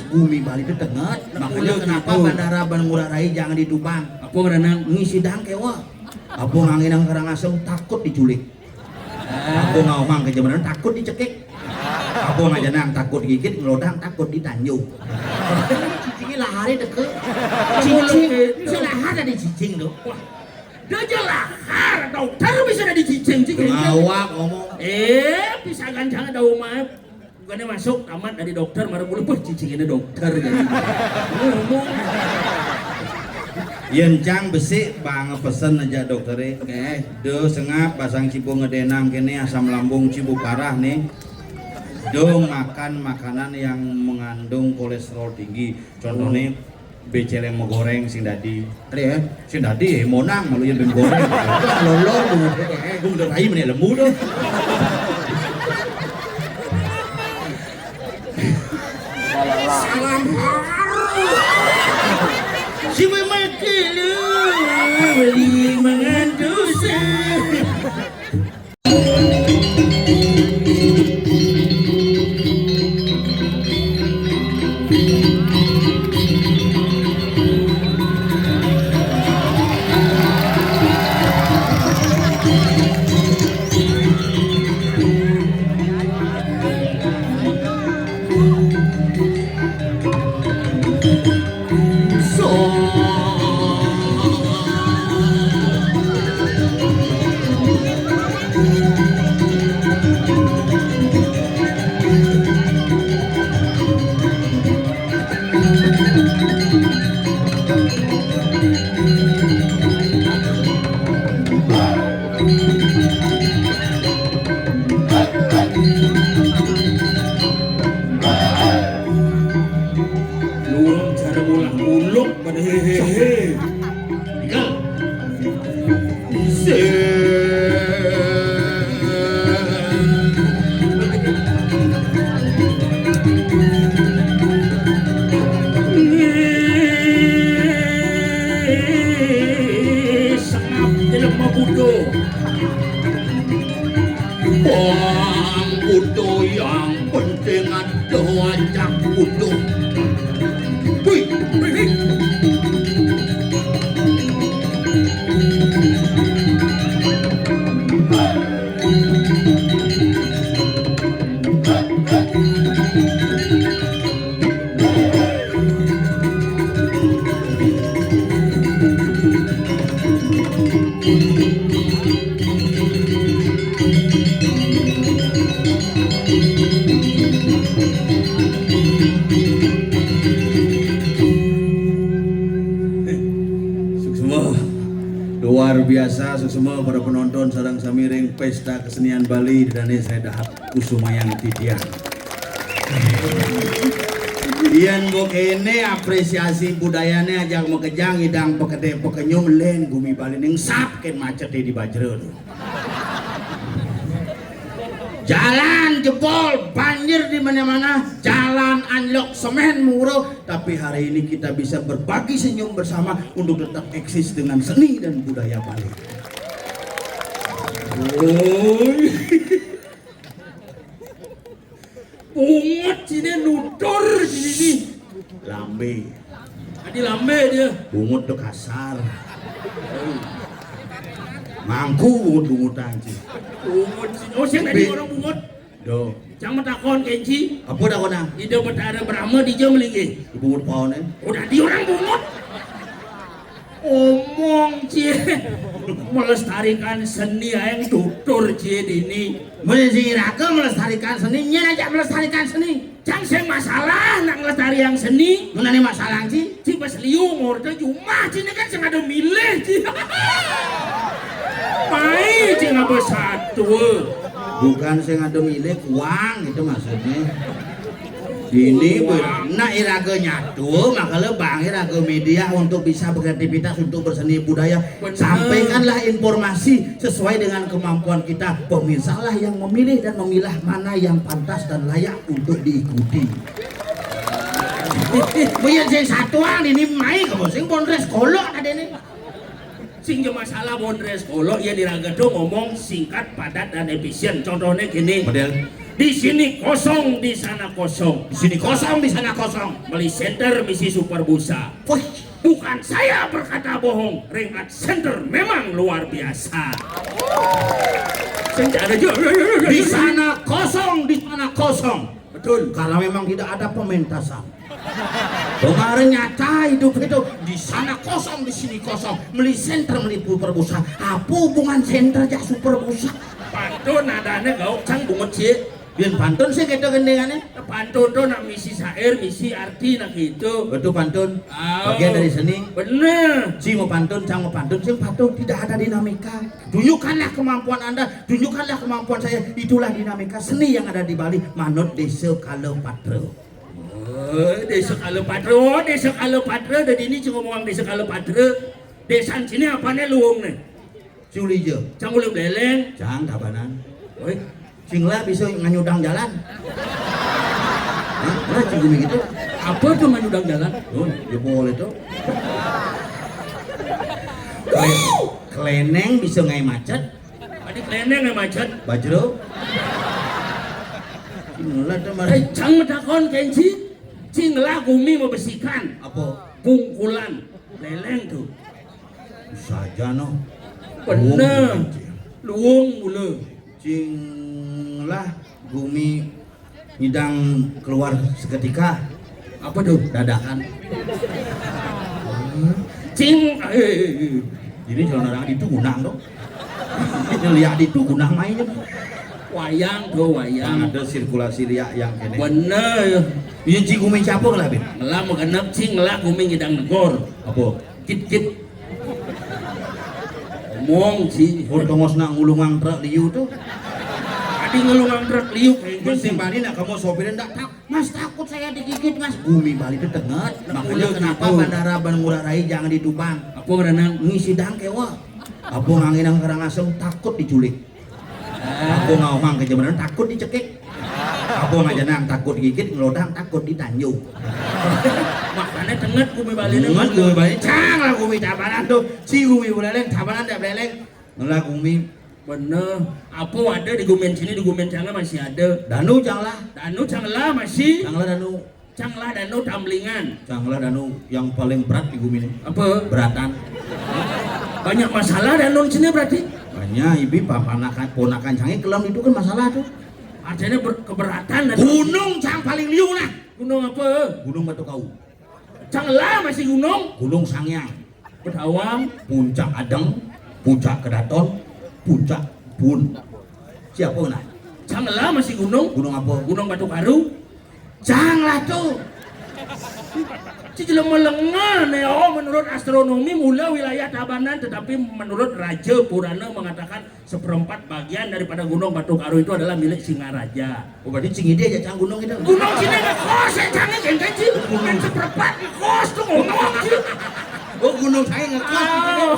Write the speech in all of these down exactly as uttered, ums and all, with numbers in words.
Gumi Bali itu tenget, makanya kenapa Bandara Ngurah Rai jangan ditupang. Apa ngaranna? Ngisi dangkewa. Apa nganginang Karangasem takut diculik. Apa ngawang ke jamanan takut dicekik. Apa ngajanang takut digigit, ngelodang takut ditanju. Cicing lahar itu ke. Cicing, bisa lahar dari cicing tuh. Wah, dia aja lahar, dokter bisa dari cicing, cicing. Ngawak ngomong. Eh, bisa gancang ada umah. Bukannya masuk tamat dari dokter, marah mulu, "Puh, cicing ini dokter," jadi ngomong. Yen cang besik, bang pesen aja dokteré. Oke. Do sengap, basang cibo ngedénang kéné, asam lambung cibo parah nih. Do makan makanan yang mengandung kolesterol tinggi. Contohnya, bé céléng mie goréng sing dadi. Ada ya? Sing dadi, eh, monang malu ya bé goréng. Lolor, bungut. Bungut rai meni lemu tuh. Salam haru. Si Mémé Kilu, beli mangan dosa. Luwung cara mulah muluk pada hehehe. Ikel. Isih. Sengap jelema butuh. Bang butuh yang penting ada ajak butuh. Wih, wih, wih. Suksma. Luar biasa, suksma para penonton sareng samiring Pesta Kesenian Bali di Dane saya dahar. Kusumayang titiang. Yén kok kéné apresiasi budayané ajak makejang, idang pakedé pakenyum, lén gumi Bali ning sap kén maceté di Bajra tuh. Jalan jebol, banjir di mana-mana, jalan anjlok, semén murah, tapi hari ini kita bisa berbagi senyum bersama untuk tetap eksis dengan seni dan budaya Bali. Woi. Pungut sini nutur sini nih. Lambé. Tadi lambé dia. Bungut tuh kasar. Mangku bungut-bungutan sih. Pungut sini. Oh, saya tadi orang pungut. Do. Cang matakon kenci. Apa takonang? Ida Betara Brahma di jam lagi. Bungut paoné. Udah di orang pungut. Omong cie. Melestarikan seni aing tutur cie dini. Mun sing iraga melestarikan seni, nyén aja melestarikan seni. Cang sing masalah nak ngelestariang seni. Mun ane masalah, Ci? Ci pas liu ngor téh jumah cina kan sing ada milih, Ci. Mai cing apa satu. Bukan sing ada milik, uang itu maksudnya. Ini nak iraga nyatu, makanya Bang iraga media untuk bisa berkreativitas untuk berseni budaya. Bener. Sampaikanlah informasi sesuai dengan kemampuan kita. Pemirsalah yang memilih dan memilah mana yang pantas dan layak untuk diikuti. Bukan sing satuan ini mai ke sing Bondres Kolok tadi nih. Sing jema salah Bondres Kolok ya diraga tuh ngomong singkat, padat, dan efisien. Contohnya gini. Model? Di sini kosong, di sana kosong. Di sini kosong, di sana kosong. Meli senter, misi super busa. Wih, bukan saya berkata bohong. Ring Art Center memang luar biasa. Secara juga. Di sana kosong, di sana kosong. Betul. Karena memang tidak ada pementasan. Kemarin nyata hidup itu, di sana kosong, di sini kosong. Meli senter, meli super busa. Apa hubungan senter jak super busa? Pantun adanya gauk cang bungut sih. Biar pantun sih kita gendingannya. Pantun tuh nak misi syair, misi arti, nak gitu. Betul pantun. Au. Bagian dari seni. Bener. Ci mau pantun, cang mau pantun, sing patuh, tidak ada dinamika. Tunjukkanlah kemampuan Anda, tunjukkanlah kemampuan saya. Itulah dinamika seni yang ada di Bali. Manut Desa Kalapatra. Oh, Desa Kalapatra, oh, Desa Kalapatra, dari ini cuma ngomong Desa Kalapatra. Desa sini apa nih luung nih? Culija. Cang ulah beleng. Cang tabanan. Oi. Sing lah bisa nganyudang jalan. Hah? Nah, cing gumi gitu. Apa tuh nganyudang jalan? Oh, ya boleh tuh. Kle-, keleneng bisa ngai macet. Tadi keleneng ngai macet. Bajro. Sing lah tuh, Mar. Eh, cang metakon, Kenji. Cing lah gumi membesikan. Apa? Bungkulan. Leleng tuh. Saja, no. Bener. Luung, Kenji. Luung mula. Cing lah gumi ngidang keluar seketika. Apa tuh? Dadakan. Cing, eh, eh, eh. Ini kalau orang itu gunang dong. Ini lihat itu gunang mainnya. Wayang tuh, wayang. Nah, ada sirkulasi liak yang kene. Bener. Iya, cing gumi siapa lah, Bin? Ngelah menggenep, cing, ngelah gumi ngidang negor. Apa? Kit-kit. Omong sih. Mun tongos nak ngulungang truk liu tuh. Tadi ngulungang truk liu, kayak gitu. Sing Bali nak kamu sopirin ndak tak. Mas, takut saya digigit, Mas. Gumi Bali itu tenget. Makanya kenapa gitu. Bandara Ngurah Rai jangan di Tubang. Apa berenang? Ngisi dangkewa. Apa nganginang Karangasem takut diculik. Apa ngawang ke Jemberan takut dicekik. Apa ngajanang takut gigit, ngelodang takut ditanjung. Makanya tenget gumi Bali ini. Tenget gumi Bali, cang lah gumi tabanan tuh. Si gumi buleleng, tabanan dah beleng. Ngelah gumi. Bener. Apa ada di gumen sini, di gumen sana masih ada. Danu cang lah. Danu cang lah masih. Cang lah danu. Cang lah danu tamblingan. Cang lah danu yang paling berat di gumi ini. Apa? Beratan. Banyak masalah danu sini berarti? Banyak, ibi pa-, panakan, ponakan cange kelam itu kan masalah tuh. Artinya ber-, keberatan dan gunung cang paling liu lah. Gunung apa? Gunung Batu Kau. Cang lah masih gunung. Gunung Sangyang. Bedawang. Puncak Adeng, Puncak Kedaton, Puncak Bun. Siapa nah? Cang lah masih gunung. Gunung apa? Gunung Batu Karu. Cang lah tuh. Ci jelema lenga nih, oh, menurut astronomi mula wilayah Tabanan, tetapi menurut Raja Purana mengatakan seperempat bagian daripada Gunung Batu Karu itu adalah milik Singaraja. Oh, berarti cing ide aja cang gunung itu. Gunung sini ngekos, ya, cang ini kan, Ci. Gunung seperempat ngekos tuh ngomong, Ci. Oh, gunung saya ngekos. Oh.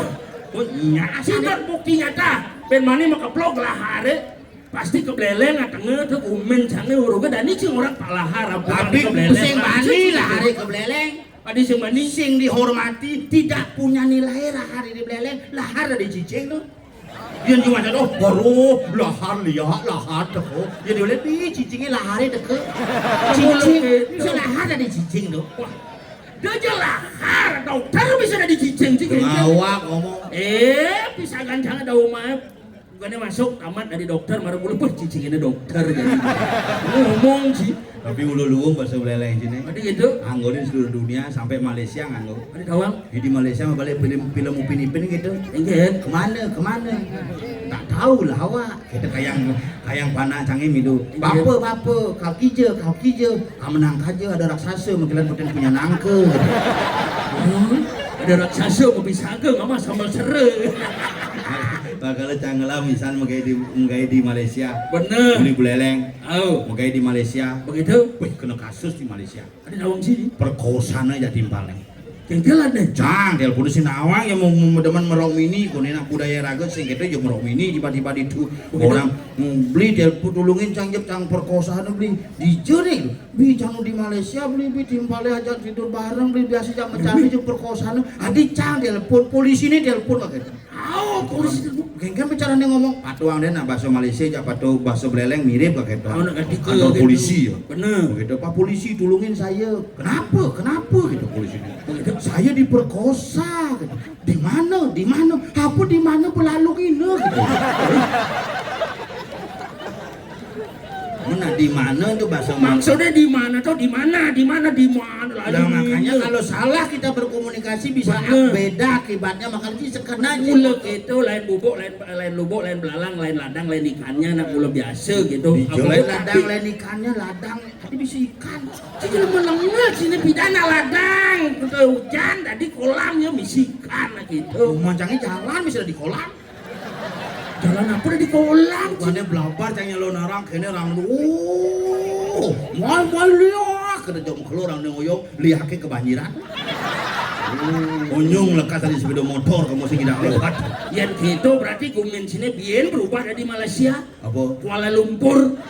Oh, iya. Sudah bukti nyata. Ben mani mah keplok lahare. Pasti kebeleleng, ah, tengah tuh gumen cange uruga dan ini cing orang palahar. Tapi kebeleleng sing bani lahare kebeleleng. Tadi sing bani. Sing dihormati, tidak punya nilai lahare di beleleng. Lahar di cicing tuh. Yang cuma ada, oh, baru lahar lihat, lahar teko. Yang dia lihat, ih, cicingnya lahare teko. Cicing, bisa lahar dari cicing tuh. Wah, dia aja lahar, dokter bisa dari cicing, cicing. Ngawak ngomong. Eh, bisa gancang ada umah. Bukannya masuk, tamat dari dokter, baru mulai, "Wah, cicing ini dokter," jadi. Ngomong sih. Tapi ulu luung bahasa beleleng sini. Tadi gitu. Anggo di seluruh dunia sampai Malaysia nganggo. Ada tawang. Jadi Malaysia mah balik film, film Upin Ipin gitu. Enggak. Kemana, kemana? Tak tahu lah awak. Kita kayang, kayang panak canggih milu. Iya. Bapa, bapa, kau kija, kau kija. Kau menang kaja ada raksasa mengkilat boten punya nangka. Hmm? Ada raksasa mau bisa ke, mama sambal sere. Bakal canggelam misan mengkai di, mengkai di Malaysia. Bener. Beli buleleng. Oh. Mengkai di Malaysia. Begitu? Wih, kena kasus di Malaysia. Ada nawang sini. Perkosaan aja timpalnya. Cengkelan deh. Cang, telepon si nawang ya mau, mau demen merok mini, kone nak budaya raga sing kita juga merok mini tiba-tiba itu. Begitu. Orang, hmm, beli telepon tulungin cang jep cang perkosaan beli. Di jeri beli cang di Malaysia beli beli timpale aja tidur bareng beli biasa jam mencari jep perkosaan. Adi cang telepon polisi ini telepon kayak gitu. Oh, polisi itu. Gengkem bicara nih ngomong, patuang deh nah bahasa Malaysia aja patuh bahasa beleleng mirip kayak gitu. Oh, nak ganti ke kantor gitu. Polisi ya. Bener. Begitu, "Pak polisi, tulungin saya." "Kenapa? Kenapa?" gitu polisi. Begitu. "Saya diperkosa." Gitu. "Di mana? Di mana?" "Apa di mana berlalu ini?" Gitu. Mana di mana itu bahasa Maksudnya di mana tuh? Di mana? Di mana? Di mana? Lah, makanya kalau salah kita berkomunikasi bisa beda akibatnya. Makanya sekena mula gitu, lain bubuk, lain, lain lubuk, lain belalang, lain ladang, lain ikannya, nak mula biasa gitu. Di lain ladang, lain ikannya, ladang, tapi bisa ikan. Cicil menengah sini pidana ladang, udah hujan, tadi kolamnya misi ikan gitu. Mancangnya jalan bisa di kolam. Jalan apa udah di kolam? Bukannya belabar cangnya lo narang kene rang lu. Oh, mal mal liak kena jom kelo rang ngoyong liake kebanjiran. Onyong lekas tadi sepeda motor kamu sing tidak lewat. Yang gitu berarti gumin sini bien berubah dari Malaysia. Apa? Kuala Lumpur.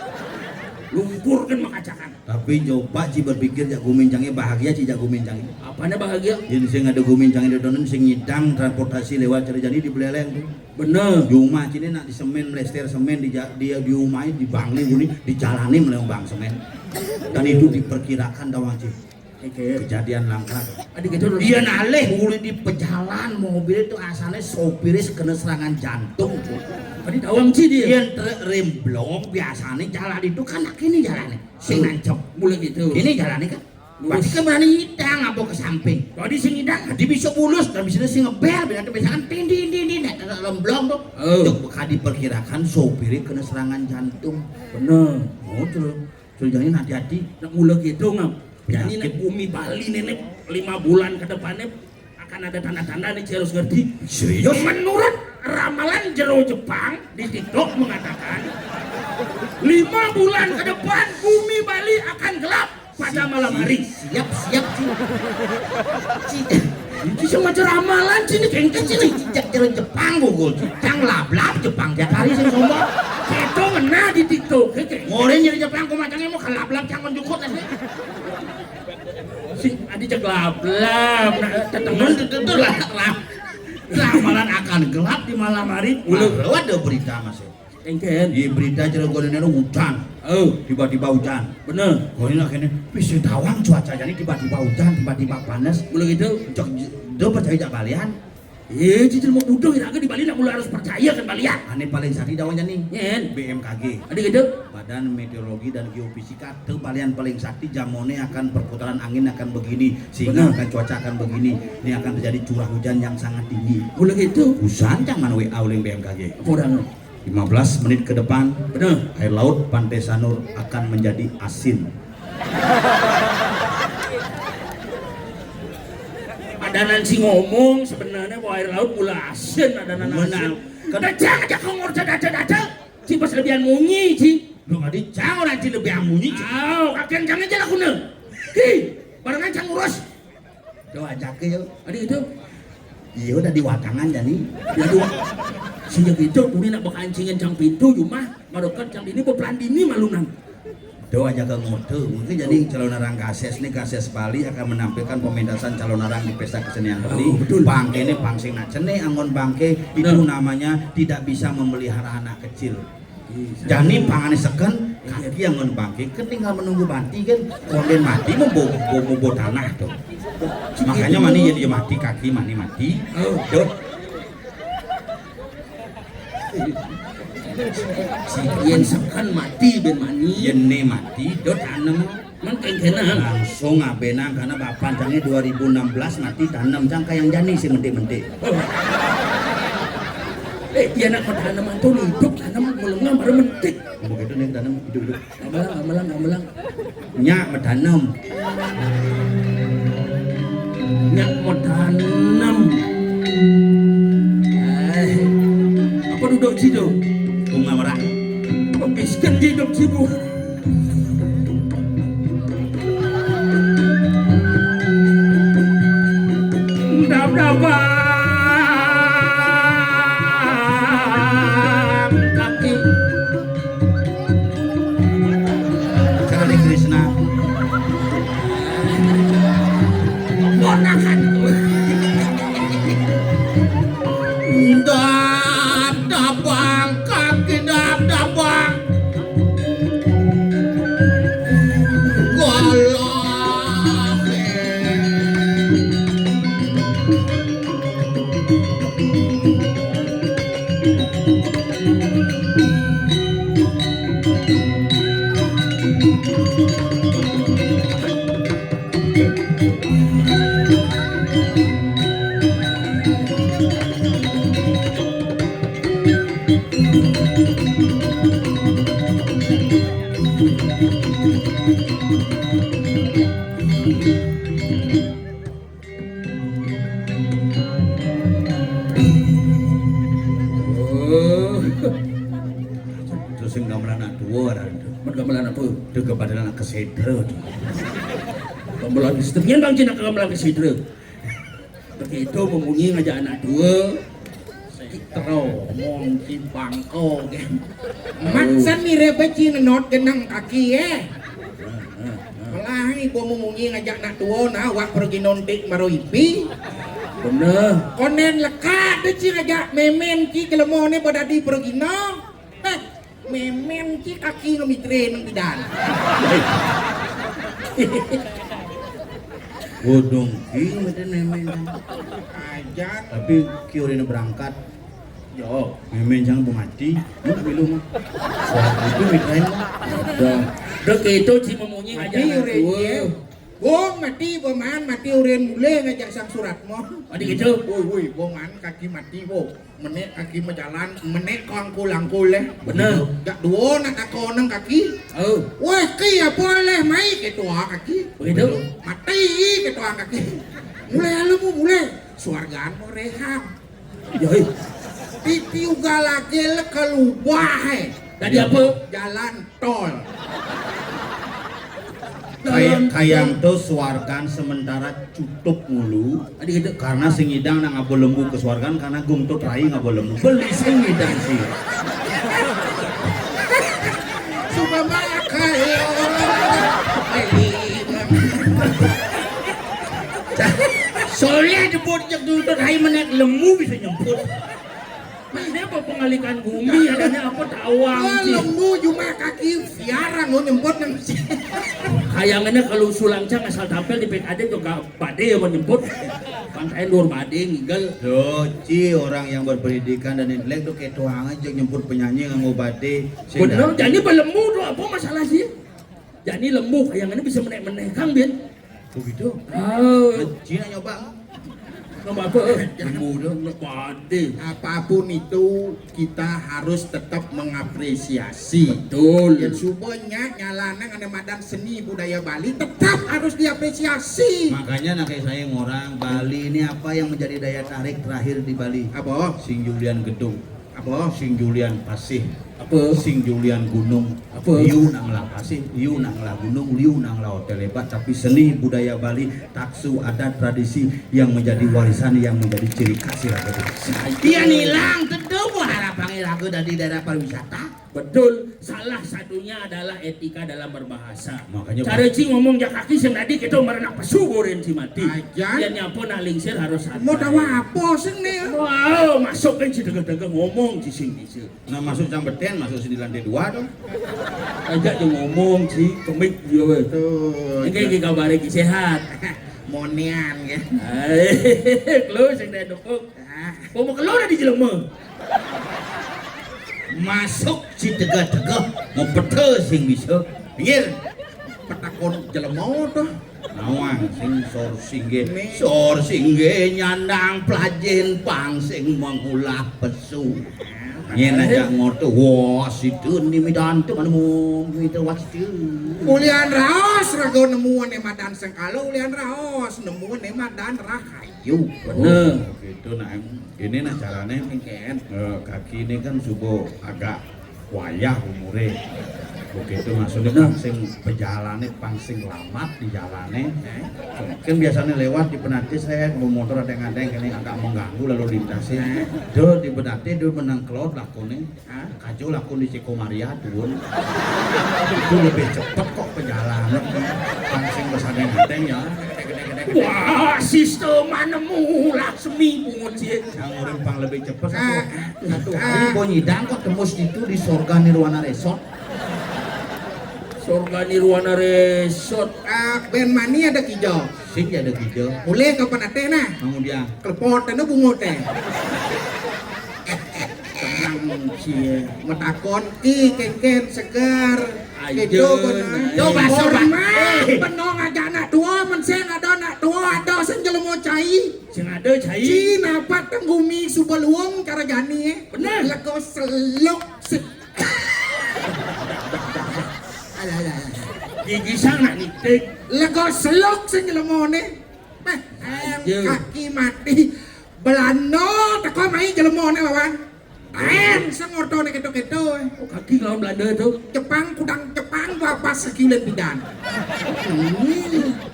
Lumpur kan makacakan. Tapi coba ci berpikir jak gumin cangnya bahagia ci jak gumin cangnya. Apanya bahagia? Jadi sing ada gumin cangnya dodonan sing ngidang transportasi lewat cara jadi di Beleleng tuh. Bener. Di rumah cini nak di semen, melester semen di, di, di rumah di bangli guni dijalani melewat bang semen. Dan itu diperkirakan tawang ci. Oke. Kejadian langka. Adik itu. Iya nalih uli di pejalan mobil itu asalnya sopirnya kena serangan jantung. Tadi tawang ci dia. Iya remblong biasanya jalan itu kan ini jalannya. Sing nancep. Mulai gitu. Ini jalannya kan. Berarti kan berani idang apa ke samping. Tadi sing idang. Tadi bisa bulus dan bisa sing ngebel bila tuh misalkan tin tin tin tin nek kena lemblong tuh. Oh. Tuh bakal diperkirakan sopirnya kena serangan jantung. Bener. Oh terus terus jadi hati-hati. Nak mula gitu ngap. Jadi nek bumi Bali nenek lima bulan ke depannya akan ada tanda-tanda nih harus ngerti. Serius? Menurut ramalan jero Jepang di TikTok mengatakan lima bulan ke depan bumi Bali akan gelap pada malam hari. Siap siap ci. Ci. Itu sama ramalan sini kengkes sini. Cicak jero Jepang gogol ci. Cang lablab Jepang tiap hari sing sombong. Keto ngena di TikTok keke. Ngore nyeri Jepang kok macamnya mau kelablab cang menjukut sih. Sing adi cek lablab nah tetemen. Tentu lah. Ramalan akan gelap di malam hari. Udah ada berita masih. Engken. Di berita Cilegon ini hujan. Oh. Tiba-tiba hujan. Bener. Kau ini akhirnya bisa tawang cuaca jadi tiba-tiba hujan, tiba-tiba panas. Mula gitu. Cok dia percaya jak balian. Eh, cicil mau bodoh iraga di Bali nak mula harus percaya kan balian. Ane paling sakti dawang jani. Nyen. B M K G. Ada gitu. Badan Meteorologi dan Geofisika tuh balian paling sakti jamone akan perputaran angin akan begini sehingga akan cuaca akan begini. Ini akan terjadi curah hujan yang sangat tinggi. Mula gitu. Hujan jangan W A uling B M K G. Kurang. Lima belas menit ke depan, benar, air laut Pantai Sanur akan menjadi asin. Ada nanti ngomong sebenarnya bahwa air laut mula asin, ada nanti. Benar. Kada cang aja kau ngurus ada ada ada. Ci pas lebihan munyi ci. Lu nggak dicang orang ci lebihan munyi ci. Aw, kakian cang aja lah kuna. Hi, barengan cang ngurus. Tuh ajak ke yo. Ada itu. Iya udah diwatangan jadi. Ya dua. Sejak itu kuni nak bakancingin cang pintu rumah, marokat cang ini bepelan dini malunan. Tuh aja ke ngote. Mungkin jadi calon orang kases nih kases Bali akan menampilkan pementasan calon orang di pesta kesenian Bali. Oh, betul. Bangke ini pangsing nak cene anggon bangke itu namanya tidak bisa memelihara anak kecil. Jani pangane seken, kaki yang ngon bangke, kan tinggal menunggu mati kan. Konden mati mau bo, bo, mau bo tanah tuh. Makanya mani ya dia mati kaki mani mati. Oh. Dot. Si yen seken mati ben mani. Yen ne mati dot anem. Mang kengkena. Langsung abenang karena bapak cangnya dua ribu enam belas mati tanam cang kayang jani si mentik-mentik. Eh, iya nak tanaman tuh hidup tanam belum ngamar mentik. Begitu nih tanam hidup-hidup. Gamelang, gamelang, gamelang. Nyak metanam. Nyak metanam. Eh, apa duduk situ? Bunga merah. Miskin hidup sibuk. Dabang kaki. Cara di Krishna. Ponakan. Dab dabang kaki, dab dabang. Golohe. Oh. Terus sing gamelan anak tua, ada itu. Mun gamelan apa? Itu kebetulan anak kesedra tuh. Gamelan kesedra. Nyén Bang Cina gamelan kesedra. Begitu memunyi ngajak anak tua. Teromong cibangko, gé. Mat san nire beci nenot genang kaki, eh. Malah ibu memunyi ngajak anak tua, nah, wak pergi nontik maro ipi. Bener. Konen lekat deh ci ngajak memen ci jelema ne badadi pergi no. Eh, memen ci kaki ngemitre nang bidan. Bodong ki mete memen. Ajan. Tapi ki urine berangkat. Yo, memen jangan bumati. Mun milu mah. Soal itu mitre. Dah. Dah gitu ci memunyi ngajak anak tua. Wong mati, paman mati, urin mulih ngajak Sang Suratmo. Adi gitu. Woi, woi, wong an kaki mati, wo. Menek kaki majalan, menek kangkul-angkul leh. Bener. Jak dua nak takon nang kaki. Oh. Wah, ki apa leh mai ketua kaki. Begitu. Mati ketua kaki. Mulai lalu mu mulai. Suargaan mau rehab. Yoi. Titi ugal lagi le keluar, eh. Tadi apa? Jalan tol. Kayak kayang tuh suargan sementara cutup mulu. Tadi gitu. Karena sing ngidang nang ngaba lembu ke suargan karena gung tuh rai ngaba lembu. Beli sing ngidang sih. Sudah banyak kayak orang. Soalnya jemput jak duduk hai menek lembu bisa nyemput. Mana apa pengalikan bumi adanya apa tawang sih. Lembu cuma kaki siaran mau nyemput nang. Kayangannya kalau sulangcang asal tampil di P K D juga badé yang mau nyemput. Pantai luar badé ngigel. Yo, ci orang yang berpendidikan dan intelek tuh kayak tuang aja nyemput penyanyi nganggo badé. Bener, jadi lembu tuh apa masalah sih? Jadi lembu kayangannya bisa menek-menek Kang Bin. Begitu. Oh. Cina nyoba. Nyoba apa? Lembu tuh. Badé. Apapun itu kita harus tetap mengapresiasi. Betul. Yang subanya nyalana ngene madan seni budaya Bali tetap harus diapresiasi. Makanya nak saya ngorang Bali ini apa yang menjadi daya tarik terakhir di Bali? Apa? Sing Julian Gedung. Apa? Sing Julian Pasih. Apa? Sing Julian Gunung. Apa? Liu nang lah pasih, liu nang lah gunung, liu nang lah hotel hebat, tapi seni budaya Bali, taksu, adat, tradisi yang menjadi warisan, yang menjadi ciri khas Iraga. Iya hilang, tentu buah harapan Iraga dari daerah pariwisata. Betul, salah satunya adalah etika dalam berbahasa. Makanya cara ci ngomong jak kaki sing tadi kita merenak pesu boren ci mati. Ajan. Yang nyapo nak lingsir harus santai. Mau tahu apa sing nih? Wow, masuk kan ci degah-degah ngomong ci sing bisa. Nah, masuk jam beten, masuk sini lantai dua tuh. Ajak yang ngomong ci kemik dia weh. Tuh. Ini kayak kabar ki sehat. Monian ya. Hai, close yang dah dukung. Ah. Mau keluar di jelema. Masuk si tegah-tegah, mau pete sing bisa. Pinggir. Petakon jelema tuh. Nawang sing sor singge. Sor singge nyandang plajin pang sing mengulah pesu. Nyen aja ngoto, wah, situ ni midan tu mana mu, midan wasitu. Mulian raos raga nemu ane madan sengkala, ulian raos nemu ane madan rahayu. Bener. Oh, gitu nah. Ini nah carane. Engken. Eh, kaki ini kan subuh agak wayah umure. Begitu maksudnya, pang sing pejalané, pang sing lambat di jalané. Kan biasanya lewat di penati, saya mau motor ada ngadeng, ini agak mengganggu lalu lintas. Dia di penati, dia menang kelot lakuné. Kajo lakun di Ceko Maria turun. Itu lebih cepet kok perjalanan. Pang sing pesané ngadeng ya. Wah, sistem nemu lah semi pungut sih. Yang orang pang lebih cepet satu, satu hari kok nyidang kok tembus itu di Sorga Nirwana Resort. Sorga Nirwana Resort. Ah, band mani ada kijo. Sing ada kijo. Mulai kapan ate nah? Kemudian. Klepot ada bungut eh. Tenang cie. Metakon ki kengken segar. Ayo. Gitu benar. Coba, coba. Hormat. Benong aja anak tua, menseng ada anak tua, ada sing jelema cai. Sing ada cai. Cina pat tenggumi suba luung cara jani eh. Benar. Lego seluk sing. Alah, alah, alah. Gigi sana nitik. Lego seluk sing jelema ne. Meh, kaki mati. Belanda teko mai jelema ne, Wawan. Aen sing ortone keto-keto. Oh, kaki lawan Belanda tuh. Jepang, kudang Jepang, babas sekilen bidan.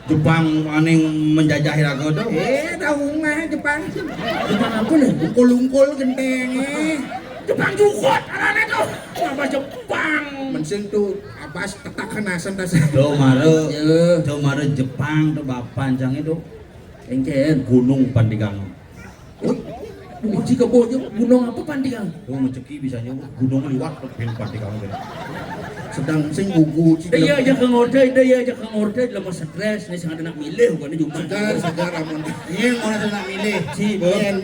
Jepang aning menjajah raga tuh. Eh, dah umah Jepang. Jepang apa nih? Ungkul-ungkul genteng eh. Jepang jukut arane tuh. Apa Jepang? Mensing tuh abas tetak kenasan tas. Tuh mare. Tuh mare Jepang tuh bapan cang itu. Engken. Gunung Pandigang. Wih, muji kebo aja, gunung apa Pandigang? Oh, ngeceki bisanya gunung liwat tuh pin Pandigang gitu. Sedang sing gugu cik. Iya aja ke ngorde, iya aja ke ngorde, lama stres nih sangat enak milih bukan cuma. Segar, segar amun. Iya, mau nak milih. Ci, ben.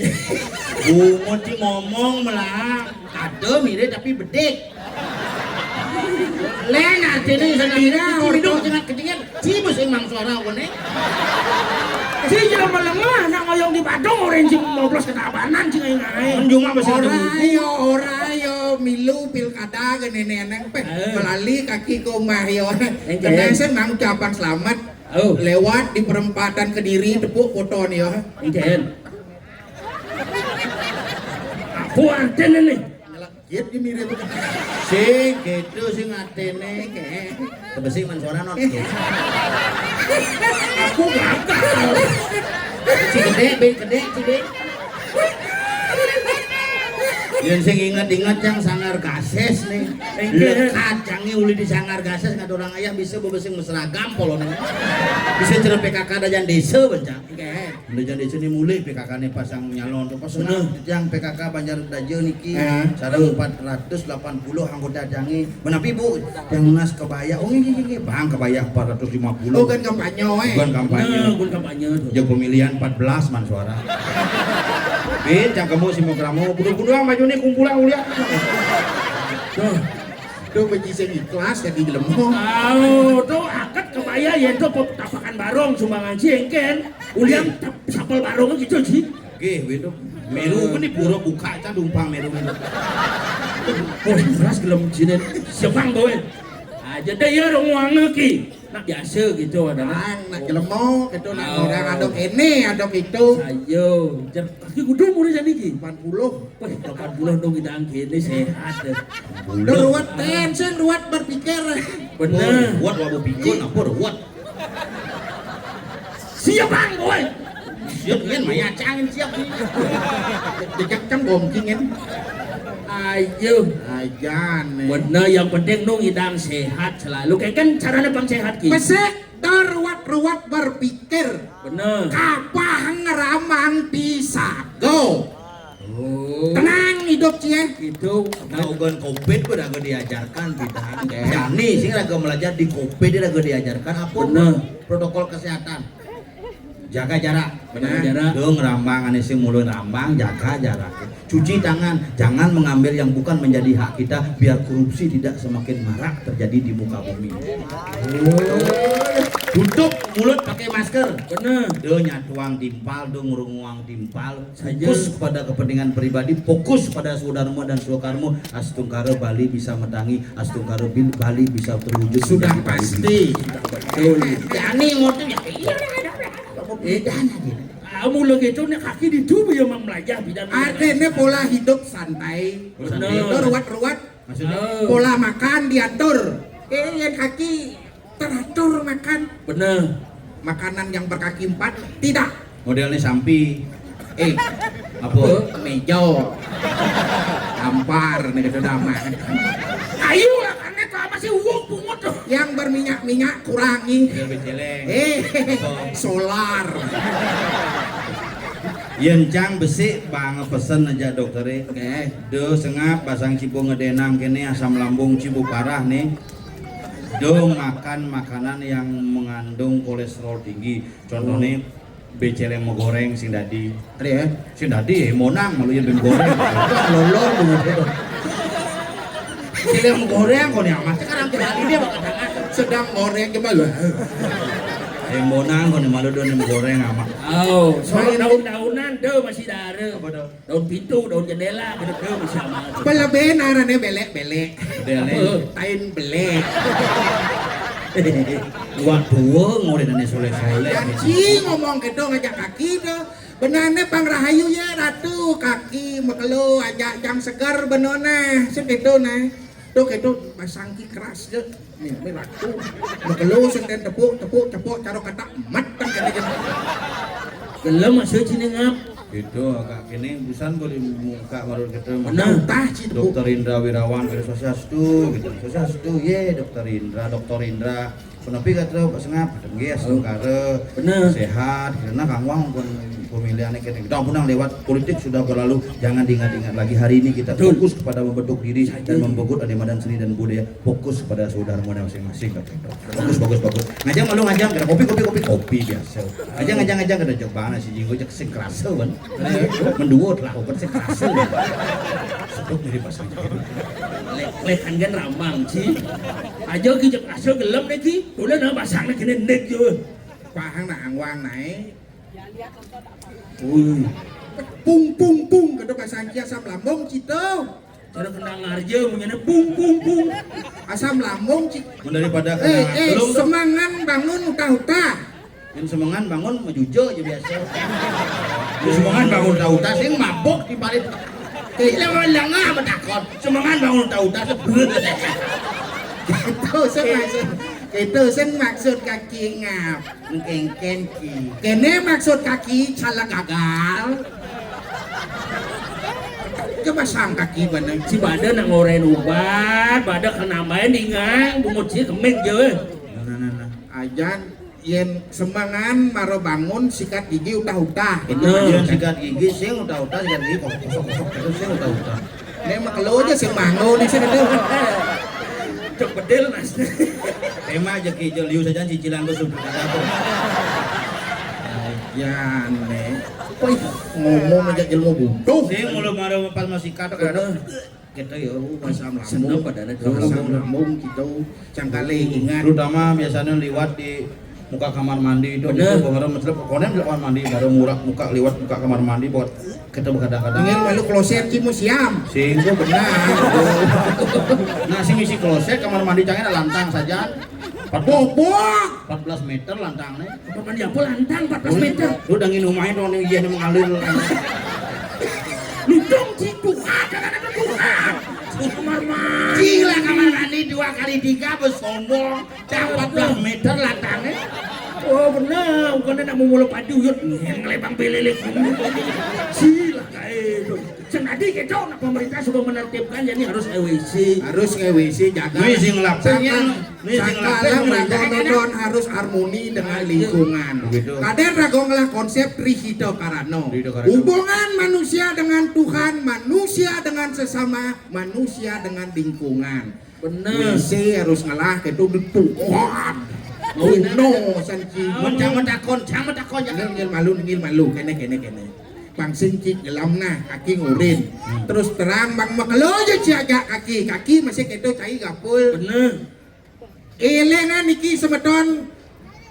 Bungut ci ngomong melah. Ada mirip tapi bedik. Len artine sendiri orang dengan ketinggian. Ci mesti mang suara kene. Ci jelema lengah nak ngoyong di Badung orang ci moblos ke Tabanan ci ngai-ngai. Menjuma mesti ora yo, ora yo milu pilkada ke nenek-nenek peh. Melali kaki ke omah yo. Kena sing mang ucapan selamat. Oh. Lewat di perempatan Kediri tepuk foto nih yo. Engken. Aku artine nih. Nyelekit di mirip. Sing gitu sing atene ke. Tebesi man suara not. Aku gagal. Si gede, be gede, si be. Yang sing inget-inget yang Sanggar Gases nih. Lekat canggih uli di Sanggar Gases nggak ada orang ayah bisa bebesing mesragam polonnya. Bisa cerita P K K ada yang desa bencang. Udah jadi sini mulih P K K ne pasang nyalon tuh. Pas menang yang P K K Banjar Daja niki, sareng empat ratus delapan puluh anggota jangi. Menapi Bu, yang nas kebaya. Oh, nggih, nggih, nggih. Bang kebaya empat ratus lima puluh. Oh, kan kampanye eh. Bukan kampanye. Nah, bukan kampanye tuh. Jeung pemilihan empat belas man suara. Bin cangkemu si mokramu, budu-buduan baju ni kumpulan ulian. Tuh. Tuh beci sing ikhlas jadi jelema. Oh, tuh akad kebaya ya tuh tapakan barong sumbangan si engken. Ulian sapel barong gitu sih. Nggih, itu. Meru ini pura buka aja dumpang meru itu. Oh, keras gelem jinin. Siapang bawa. Aja deh ya rong wangi ki. Nak biasa gitu ada. Nak jelema gitu nak orang ada kene ada gitu. Ayo, jer kaki kudu mulai jadi ki. Delapan puluh. Wah, delapan puluh dong idang kene sehat deh. Ruwet tension, ruwet berpikir. Bener. Ruwet wabu pikun apa ruwet? Siap bang boy. Siap kan maya cangin siap ni. Dejak cang bongkingin. Ayo. Ajan. Bener yang penting nung idang sehat selalu. Kayak kan caranya bang sehat ki. Pesek. Ruwet-ruwet berpikir. Bener. Kapah ngeramang pisago. Oh. Tenang hidup cie. Itu. Nah, ugan covid pun agak diajarkan kita. Jani sih agak belajar di covid dia agak diajarkan apa? Bener. Protokol kesehatan. Jaga jarak. Benar. Jaga jarak. Dong rambang ane sing mulai rambang jaga jarak. Cuci tangan, jangan mengambil yang bukan menjadi hak kita biar korupsi tidak semakin marak terjadi di muka bumi. Tutup mulut pakai masker. Benar. Dong nyatuang timpal, dong runguang timpal. Fokus kepada kepentingan pribadi, fokus pada swadarma dan swakarma. Astungkara Bali bisa metangi, astungkara Bali bisa terwujud. Sudah pasti. Betul. Jani ngoten ya. Iya. Bedanya gitu. Kamu lagi itu nih kaki di tubuh yang memelajar bidang. Artinya pola hidup santai. Benar. Itu ruwet-ruwet. Maksudnya? Oh. Pola makan diatur. Eh, yang kaki teratur makan. Bener. Makanan yang berkaki empat tidak. Modelnya sampi. Eh, apa? Mejo. Ampar nih gitu damang. Ayo, aneh tuh apa sih uang pungut tuh? Yang berminyak-minyak kurangi. Lebih celeng. Eh, solar. Yen cang besik bang pesen aja dokter. Oke. Do sengap basang cibu ngedenang kene asam lambung cibu parah nih. Do makan makanan yang mengandung kolesterol tinggi. Contohnya becel yang menggoreng sing dadi. Ada ya? Sing dadi ya monang malu yang goreng. Lolor bener. Becel yang menggoreng kok nih amat. Sekarang kembali dia bakal sedang goreng coba lu. Yang monang kok nih malu don yang goreng amat. Oh, soal daun-daunan tuh masih ada. Apa tuh? Daun pintu, daun jendela, gitu tuh masih aman. Pelebih narane belek-belek. Belek. Apa? Tain belek. Wah, tuwung muridane soleh-soleh. Janji ngomong gitu ngajak kaki tuh. Benane pang rahayu ya ratu kaki mekelo aja jang seger benone segitu nah. Tuh gitu pasang ki keras je. Nih, ini ratu. Mekelo senten tepuk tepuk tepuk caro kata mat kan kene gitu. Gelem masih cini ngap. Gitu, agak kene busan boleh muka baru kita. Benar. Tah, Ci, tepuk. Dokter Indra Wirawan, gitu, swastiastu, gitu. Swastiastu, ye, dokter Indra, dokter Indra. Kenapa kata Pak Sengap? Nggih, astungkara. Bener. Sehat, karena Kang Wang pun pemilihannya kene. Kita pun yang lewat politik sudah berlalu, jangan diingat-ingat lagi. Hari ini kita fokus kepada membentuk diri dan membentuk Ade Madan Seni dan Budaya. Fokus kepada saudara modal masing-masing, kata itu. Bagus, bagus, bagus. Ngajang malu ngajang, kena kopi, kopi, kopi, kopi biasa. Ngajang, ngajang, ngajang, kena jok bana si Jinggo, jek sing kerasa, kan. Menduot lah, obat sing kerasa. Sebut diri pasang. Lek, lek kan kan ramang, Ci. Aja ki jek kerasa gelem deh, Ci. Udah nah pasang lagi nih, nek, yo. Pahang nah, angwang naik. Wih. Pung, pung, pung, kena pasang ki asam lambung, Ci, tuh. Cara kena ngarja, punyanya pung, pung, pung. Asam lambung, Ci. Mun daripada eh, kena eh, gelung tuh. Semangan bangun utah-utah. Yang semangan bangun mejujo aja biasa. Yang semangan bangun utah-utah, sing mabok di parit. Kayak lama lama menakon. Semangan bangun utah-utah, sebut. Itu sing maksud, itu sing maksud kaki ngap. Engkengken ki. Kene maksud kaki cala gagal. Coba sang kaki bener. Si bada nak ngoren ubat, bada kenambahin ingang, bungut si kemik je. Nah, nah, nah, nah. Ajan yen semangan maro bangun sikat gigi utah-utah. Bener. Yen sikat gigi sing utah-utah, sikat gigi kosok kosok kosok terus sing utah-utah. Nek mah kelo aja sing mango nih sing itu. Cok bedil, Mas. Tema aja ki jol liu saja cicilan tuh sudah ada tuh. Ya nek. Wih, ngomong aja ilmu bodoh. Sing mulu maro pas masih kata kada. Kita ya, uh, asam lambung. Seneng padahal asam lambung gitu. Cangkale ingat. Terutama biasanya liwat di muka kamar mandi itu, bener. Itu pengaruh mencelep. Pokoknya di kamar mandi, baru murak muka liwat muka kamar mandi buat kita berkadang-kadang. Ingin malu kloset ki museum. Sing itu benar. Nah, sing isi kloset kamar mandi cangnya lantang saja. Empat belas, bobok. Empat belas meter lantangnya. Kamar mandi apa lantang empat belas meter? Lu udah nginum aja dong, nih, iya, nih, mengalir. Lu dong, Ci, buka, jangan ada buka. Kamar mandi. Gila, kamar mandi dua kali tiga, bersombong. Cang empat belas meter lantangnya. Oh, benar. Bukannya nak mau mulu padi, uyut. Ngelebang pelelik. Sila, kayak itu. Sing tadi kita nak pemerintah sudah menertibkan, jadi harus E W C. Harus E W C, jaga. Ini sing lapangnya. Sangkalang rago nonton harus harmoni dengan lingkungan. Begitu. Kadén rago ngelah konsep Tri Hita Karana. Tri Hita Karana. Hubungan manusia dengan Tuhan, manusia dengan sesama, manusia dengan lingkungan. Bener. W C harus ngelah itu betul. Wah. Uno sanci. Mun jangan takon, jangan takon ya. Ngil, ngil malu, ngil malu. Kene, kene, kene. Bang sing cik nyelam nah, kaki ngurin. Terus terang bang makelo aja ciaga kaki, kaki masih keto cai gapul. Bener. Elingan iki semeton,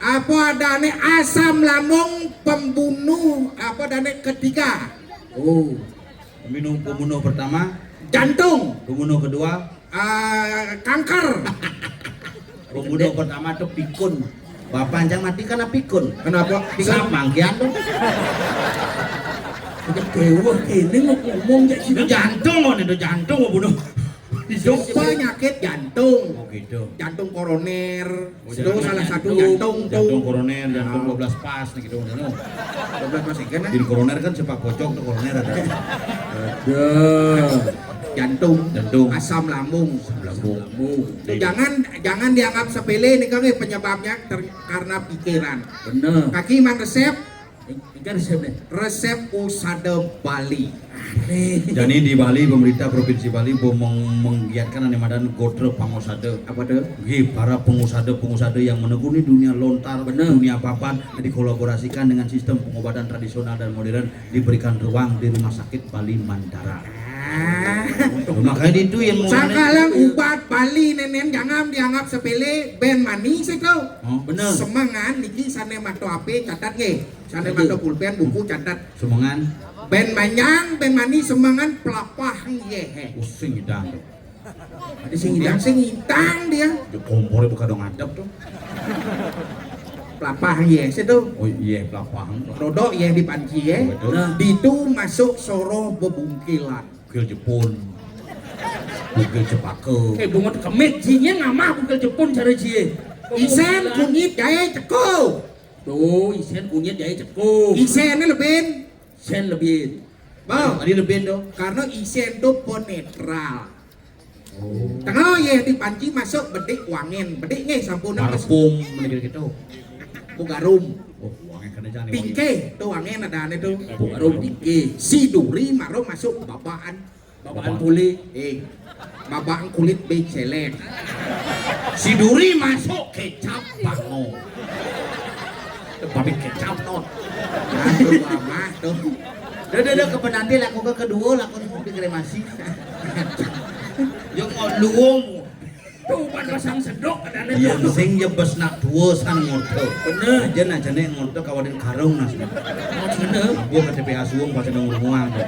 apa adane asam lambung pembunuh, apa adane ketiga? Oh, minum pembunuh pertama, jantung. Pembunuh kedua, ah, kanker. Pembunuh pertama tuh pikun. Bapak anjang mati karena pikun. Kenapa? Pikun mangkian tuh. Dewa kene mau ngomong jadi jantung, oh, itu jantung mau bunuh. Penyakit jantung. Oh gitu. Jantung koroner. Oh, itu jantung, salah satu jantung, jantung tuh. Jantung koroner, jantung. Nah. Dua belas pas nih gitu, ngono. Dua belas pas kan? Di koroner kan sepak pojok tuh koroner ada. Ada. Jantung, jantung. Asam lambung. Asam lambung. Tuh, jangan, jangan dianggap sepele nih, Kang, eh, penyebabnya ter-, karena pikiran. Bener. Kaki man resep, Ini kan resepnya. Resep usada Bali. Jadi di Bali, pemerintah Provinsi Bali meng-, menggiatkan anu madan gotra pangusada. Apa tuh? Nggih, para pengusada-pengusada yang menekuni dunia lontar, bener, dunia papan, dikolaborasikan dengan sistem pengobatan tradisional dan modern, diberikan ruang di Rumah Sakit Bali Mantara. Ah. Makanya itu yang mau sakala ubat Bali nenen jangan dianggap sepele, ben manis itu. Oh, bener. Semengan niki sane mato ape catat nggih. Sane mato pulpen, buku, catat. Semengan. Ben manyang, ben manis, semengan pelapah nggih. Pusing idang. Ada sing idang, sing idang dia. Di kompor bukan dong ngadep tuh. Pelapah nggih, situ. Oh iya, pelapah. Rodok ya di panci ya. Betul. Nah, ditu masuk soroh bebungkilan. Bungkil Jepun. Bungkil Jepaka. Eh, bungut kemit, jinya ngamah bungkil Jepun cara jie. Isen kunyit jahe ceko. Tuh, isen kunyit jahe ceko. Isennya lebih. Sen lebih. Bang. Tadi lebih dong. Karena isen tuh penetral. Oh. Tengah ya di panci masuk bedik wangen, bedik nggih sampun. Parfum, bener gitu. Bugarum. Oh, wangen kena jangan. Tingke tuh wangen ada ane tuh. Bugarum tingke. Si duri maro masuk babaan. Babaan puli. Eh, babaan kulit becek. Si duri masuk kecap bango. Babi kecap, Tot. Aduh, mamah tuh. Dah, dah, dah, ke penanti lah, aku ke kedua lah, aku di kremasi. Yo, kok luung. Tuh, pan pasang sedok, ada. Iya, sing ya bes nak tua san ngorte. Bener. Aja nak jane ngorte kawanin karung nas. Oh, cina. Gua ke T P A Suwung pas ada ngurungan. Ya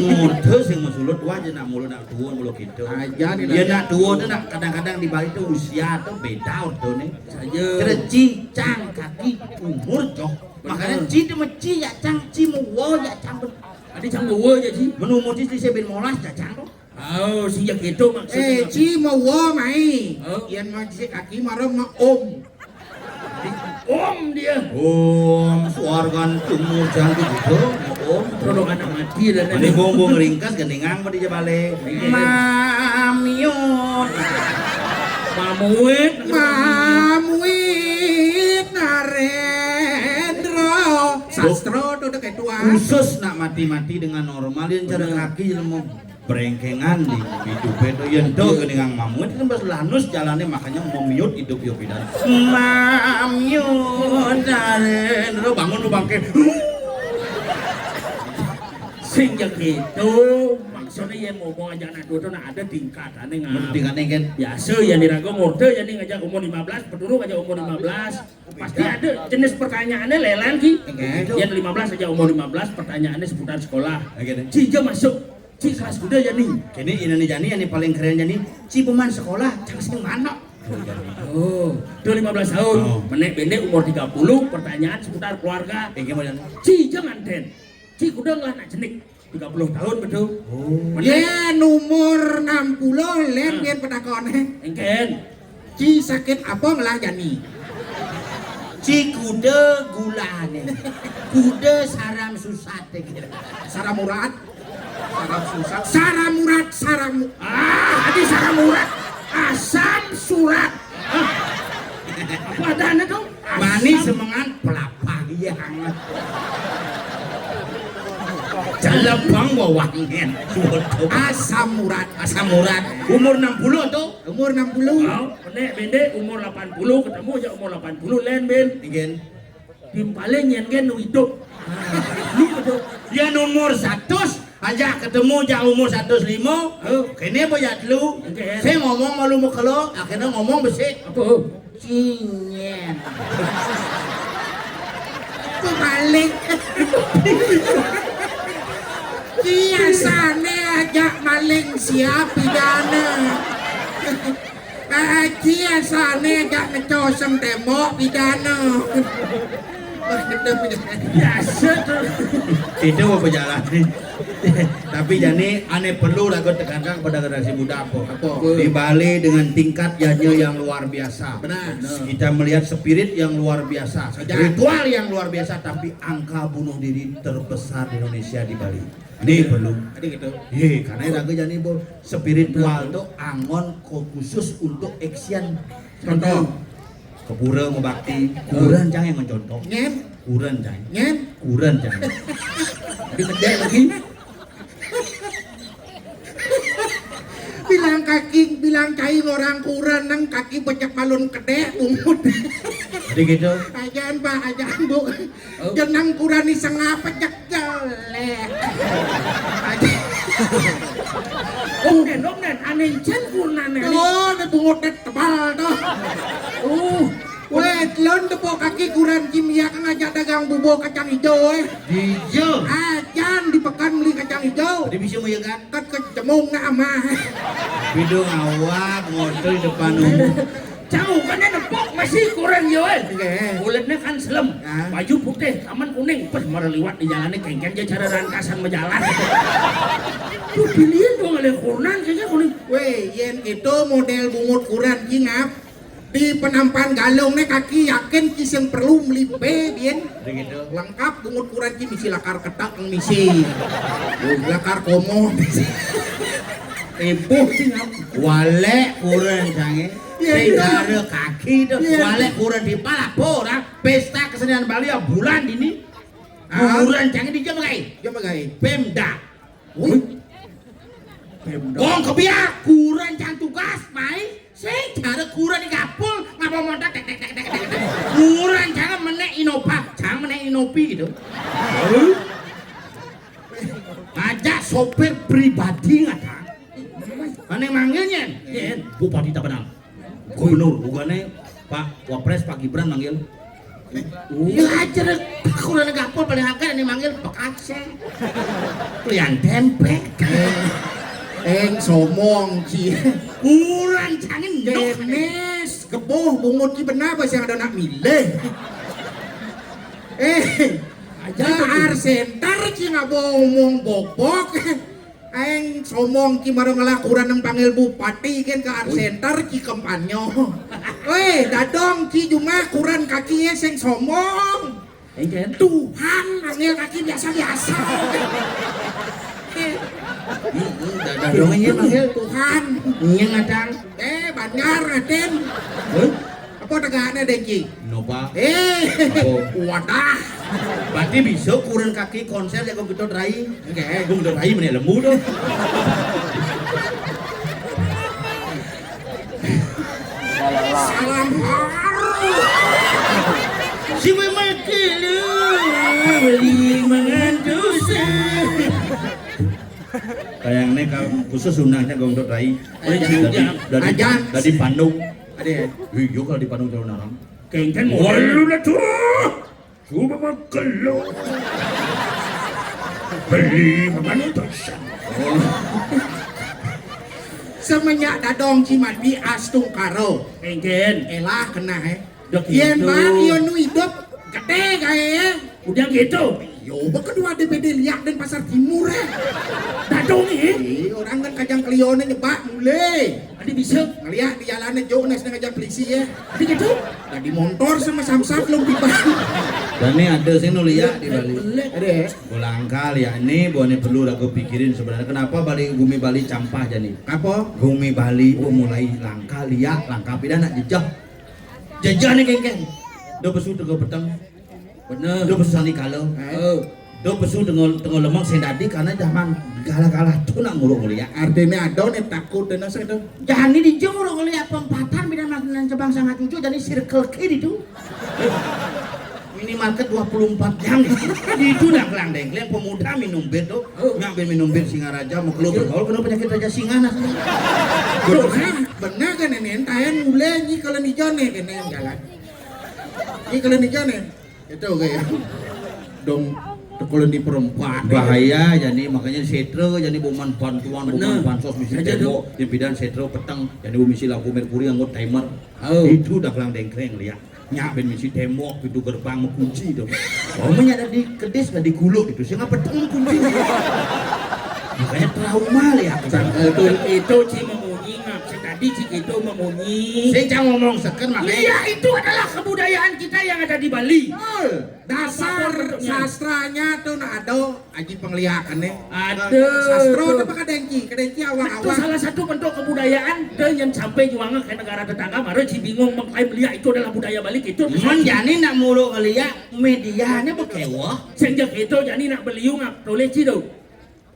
ngorte sing mesulut, wah, aja nak mulut nak tua, mulut gitu. Aja nih. Ya nak tua tuh nak kadang-kadang di Bali tuh usia tuh beda orte nih. Saja. Kira ci cang kaki umur joh. Makanya ci itu meci ya cang, ci mewo ya cang. Ada cang mewo ya ci. Menumur ci saya bin molas ya cang tuh. Oh, sing ya gitu maksudnya. Eh, ci mewo mai. Oh. Yang masih kaki marah ma om. Om dia. Om suargan tumur jangan gitu. Om. Produk anak mati dan ini bongbong ringkas gendingan pada jabale. Iya. Mamiut. Mamuit. Mamuit Narendra. Sastra tuh udah kayak tua. Khusus nak mati-mati dengan normal yang cara kaki ilmu. Brengkengan di hidup itu. Yen to gini ngang mamut kan pas lanus jalannya, makanya memiut hidup yo pidan. Mamiut daren. Lo bangun lu bangke. Sing ya gitu. Maksudnya yen ngomong aja anak dua tuh nah ada tingkatannya nggak. Tingkatnya kan. Biasa ya dirago ngorde ya nih ngajak umur lima belas, pedurung aja umur lima belas. Pasti ada jenis pertanyaannya lelan ki. Oke. Yen lima belas aja umur lima belas pertanyaannya seputar sekolah. Oke deh. Ciga masuk. Ci kelas kuda ya nih. Kini ini nih Jani, ini paling keren Jani. Ci peman sekolah, cang sing mana? Oh, tuh lima belas tahun. Oh. Menek bendek umur tiga puluh, pertanyaan seputar keluarga. Oke, mau Jani. Ci jangan den. Ci kuda ngelah nak jenik tiga puluh tahun betul. Oh. Menek. Yen umur enam puluh, len yen pedakonnya. Engken. Ci sakit apa ngelah Jani? Ci kuda gulane. Kuda saram susat ya kira. Saram urat. Saram susat. Saram urat, saram. Ah, tadi saram urat. Asam surat. Ah. Apa adanya tuh? Manis semengan pelapang iya hangat. Jalebang wawangen. Asam urat. Asam urat. Umur enam puluh tuh. Umur enam puluh. Oh, nek bendek umur delapan puluh ketemu aja umur delapan puluh len ben. Ingen. Tim paling yang gen hidup. Lu betul. Dia nomor seratus aja ketemu aja umur seratus lima. Oh. Kene boya telu. Saya ngomong malu mekelo, akhirnya ngomong besi. Apa? Cinyen. Kok maling? Biasane ajak maling siap pidana. Eh, biasane ajak ngecosem tembok pidana. Kita punya. Biasa tuh. Itu mau berjalan. Tapi jani ane perlu lagu tekankan kepada generasi muda apa? Apa? Di Bali dengan tingkat janya yang luar biasa. Benar. Kita melihat spirit yang luar biasa, ritual yang luar biasa, tapi angka bunuh diri terbesar di Indonesia di Bali. Ini perlu. Ada gitu. Ye, karena lagu jani bo spiritual tuh angon ko khusus untuk action. Contoh. Ke pura mau bakti, kurenan cang yang mencontoh. Nyen. Kurenan cang. Nyen. Kurenan cang. Lebih gede lagi. Bilang kaki, bilang cai orang kurenan, nang kaki becek balun kedek, bungut. Jadi gitu. Ajaan, Pak, ajaan, Bu. Oh. Jenang kurenan ni sengapa cek jelek. Ajaan. Om Nen, Om Nen, ane cen kurenan ni. Oh, ni bungut ni tebal tuh. Uh, weh, lon tepuk kaki kurenan kimia kan ngajak dagang bubur kacang hijau, eh. Hijau. Ajaan di pekan beli kacang hijau. Jadi bisa mau ya kan? Kat kecemung nak amah. Bidung awak motor di depan umum. Jauh kan nepok masih kurang yo, eh. Oke. Kulitnya kan selem, baju putih, kaman kuning, pas mara liwat di jalannya kengken aja cara rangkasan berjalan. Tuh pilihan tuh ngeliat kurenan kayaknya kuning. Weh, yen itu model bungut kurenan jingap. Di penampan galung ne kaki yakin kiseng perlu melipe bien. Begitu. Lengkap bungut kurenan ki misi lakar ketak misi. Lakar komo misi. Ibuh sih ngap. Walek kurenan sange. Iya, iya. Segala kaki tuh. Iya. Walek kurenan di pala pora. Pesta kesenian Bali ya bulan ini. Ah. Kurenan sange di jam gai. Jam gai. Pemda. Wih. Pemda. Wong kebiak kurenan cang tugas mai. Sing cara kurenan di kapul ngapa montak tek tek tek tek tek. Kurenan cang menek Innova, cang menek Innopi gitu. Ngajak sopir pribadi ngata. Mana manggilnya? Yen, Bupati Tabanan. Gubernur, bukannya Pak Wapres, Pak Gibran manggil. Iya aja deh. Kurenan kapul paling agak ini manggil Pak Aceh. Pilihan tempe. Eh, somong ci. Kurenan cangin nok. Demes, geboh bungut ki benar apa sih ada nak milih? Eh, aja Art Center ci ngabo omong bobok. Aeng somong ki maro ngelah kurenan nang panggil bupati ken ke Art Center ki kempanyo. Weh, dadong ki jumah kurenan kaki ye sing somong. Engken. Tuhan panggil kaki biasa-biasa. Dadong ye panggil Tuhan. Nye ngadang. Eh, banjar ngaten. Huh? Apa tegakne dengki? Noba. Eh, apa? Wadah. Berarti bisa kurenan kaki konser ya kok gitu rai. Oke. Gue udah rai mana lembu tuh. Salam haru. Si memang kelu beli mengantus. Kayaknya kalau khusus undangnya gue untuk rai. Ajan. Dari, dari, ajan. Dari Bandung. Ada ya? Iya, kalau di Bandung calon orang. Kengken model lu lah tuh. Coba mah kelo. Beli makan pesan. Semenjak dadong cimat di Astungkaro. Engken. Elah kena, eh. Yen bang iyo nu hidup gede kayak ya. Udah gitu. Yo, kedua D P D liak dan Pasar Timur, eh. Dadong, eh. Iya, orang kan kajang kelione nyebak mulai. Adi bisa ngeliat di jalannya Jo nas dengan aja polisi ya. Adi gitu. Tadi motor sama samsat belum tiba. Dan ini ada sih nu liak di Bali. Ada ya? Langka liak ini, buahnya perlu aku pikirin sebenarnya. Kenapa Bali, bumi Bali campah jadi? Apa? Bumi Bali, oh, mulai langka liak, langka pindah nak jejak. Jejak nih kengkeng. Udah besu tengah petang. Bener. Udah besu sani kala. Oh. Udah besu tengah tengah lemang sing tadi karena zaman gala-gala tuh nak nguruk ngeliat. Artinya ada nih takut dan asa itu. Jani di jurung ngeliat pempatan bina makanan cebang sangat cucu jadi circle kid itu. Minimarket dua puluh empat jam. Di itu nak kelang dengkleng pemuda minum bir tuh. Oh. Ngambil minum bir Singaraja mau keluar bergaul kena penyakit raja singa nah. Bener kan ini entayan mulai ni kalau ni jone kena yang jalan. Ni kalau ni jone. Itu kayak dong kalau di perempat. Bahaya jadi makanya setra jadi buman bantuan buman bansos misi tembok yang pidan setra peteng jadi misi lampu merkuri anggut timer. Oh. Itu udah kelang dengkleng lihat. Nyak bén misi témbok, pintu gerbang makunci to. Oh, mah nyak dadi kedis, dadi guluk to. Sing apa tong kunci? Makanya trauma lah ya. Itu, itu ci mamunyi, ngap. Sing tadi ci itu mamunyi. Sing cang ngomong seken, makanya. Iya, itu adalah kebudayaan kita yang ada di Bali. Betul. Dasar sastranya tuh nah ada aji pengliakannya. Ada. Sastra apa kadéngki? Kadéngki awak-awak. Itu salah satu bentuk kebudayaan dan yang sampai juangnya ke negara tetangga, baru ci bingung mengklaim liak itu adalah budaya Bali itu. Mun jani nak mulu ngeliak medianya bekewah. Sejak itu jani nak beliung nak tulis ci do.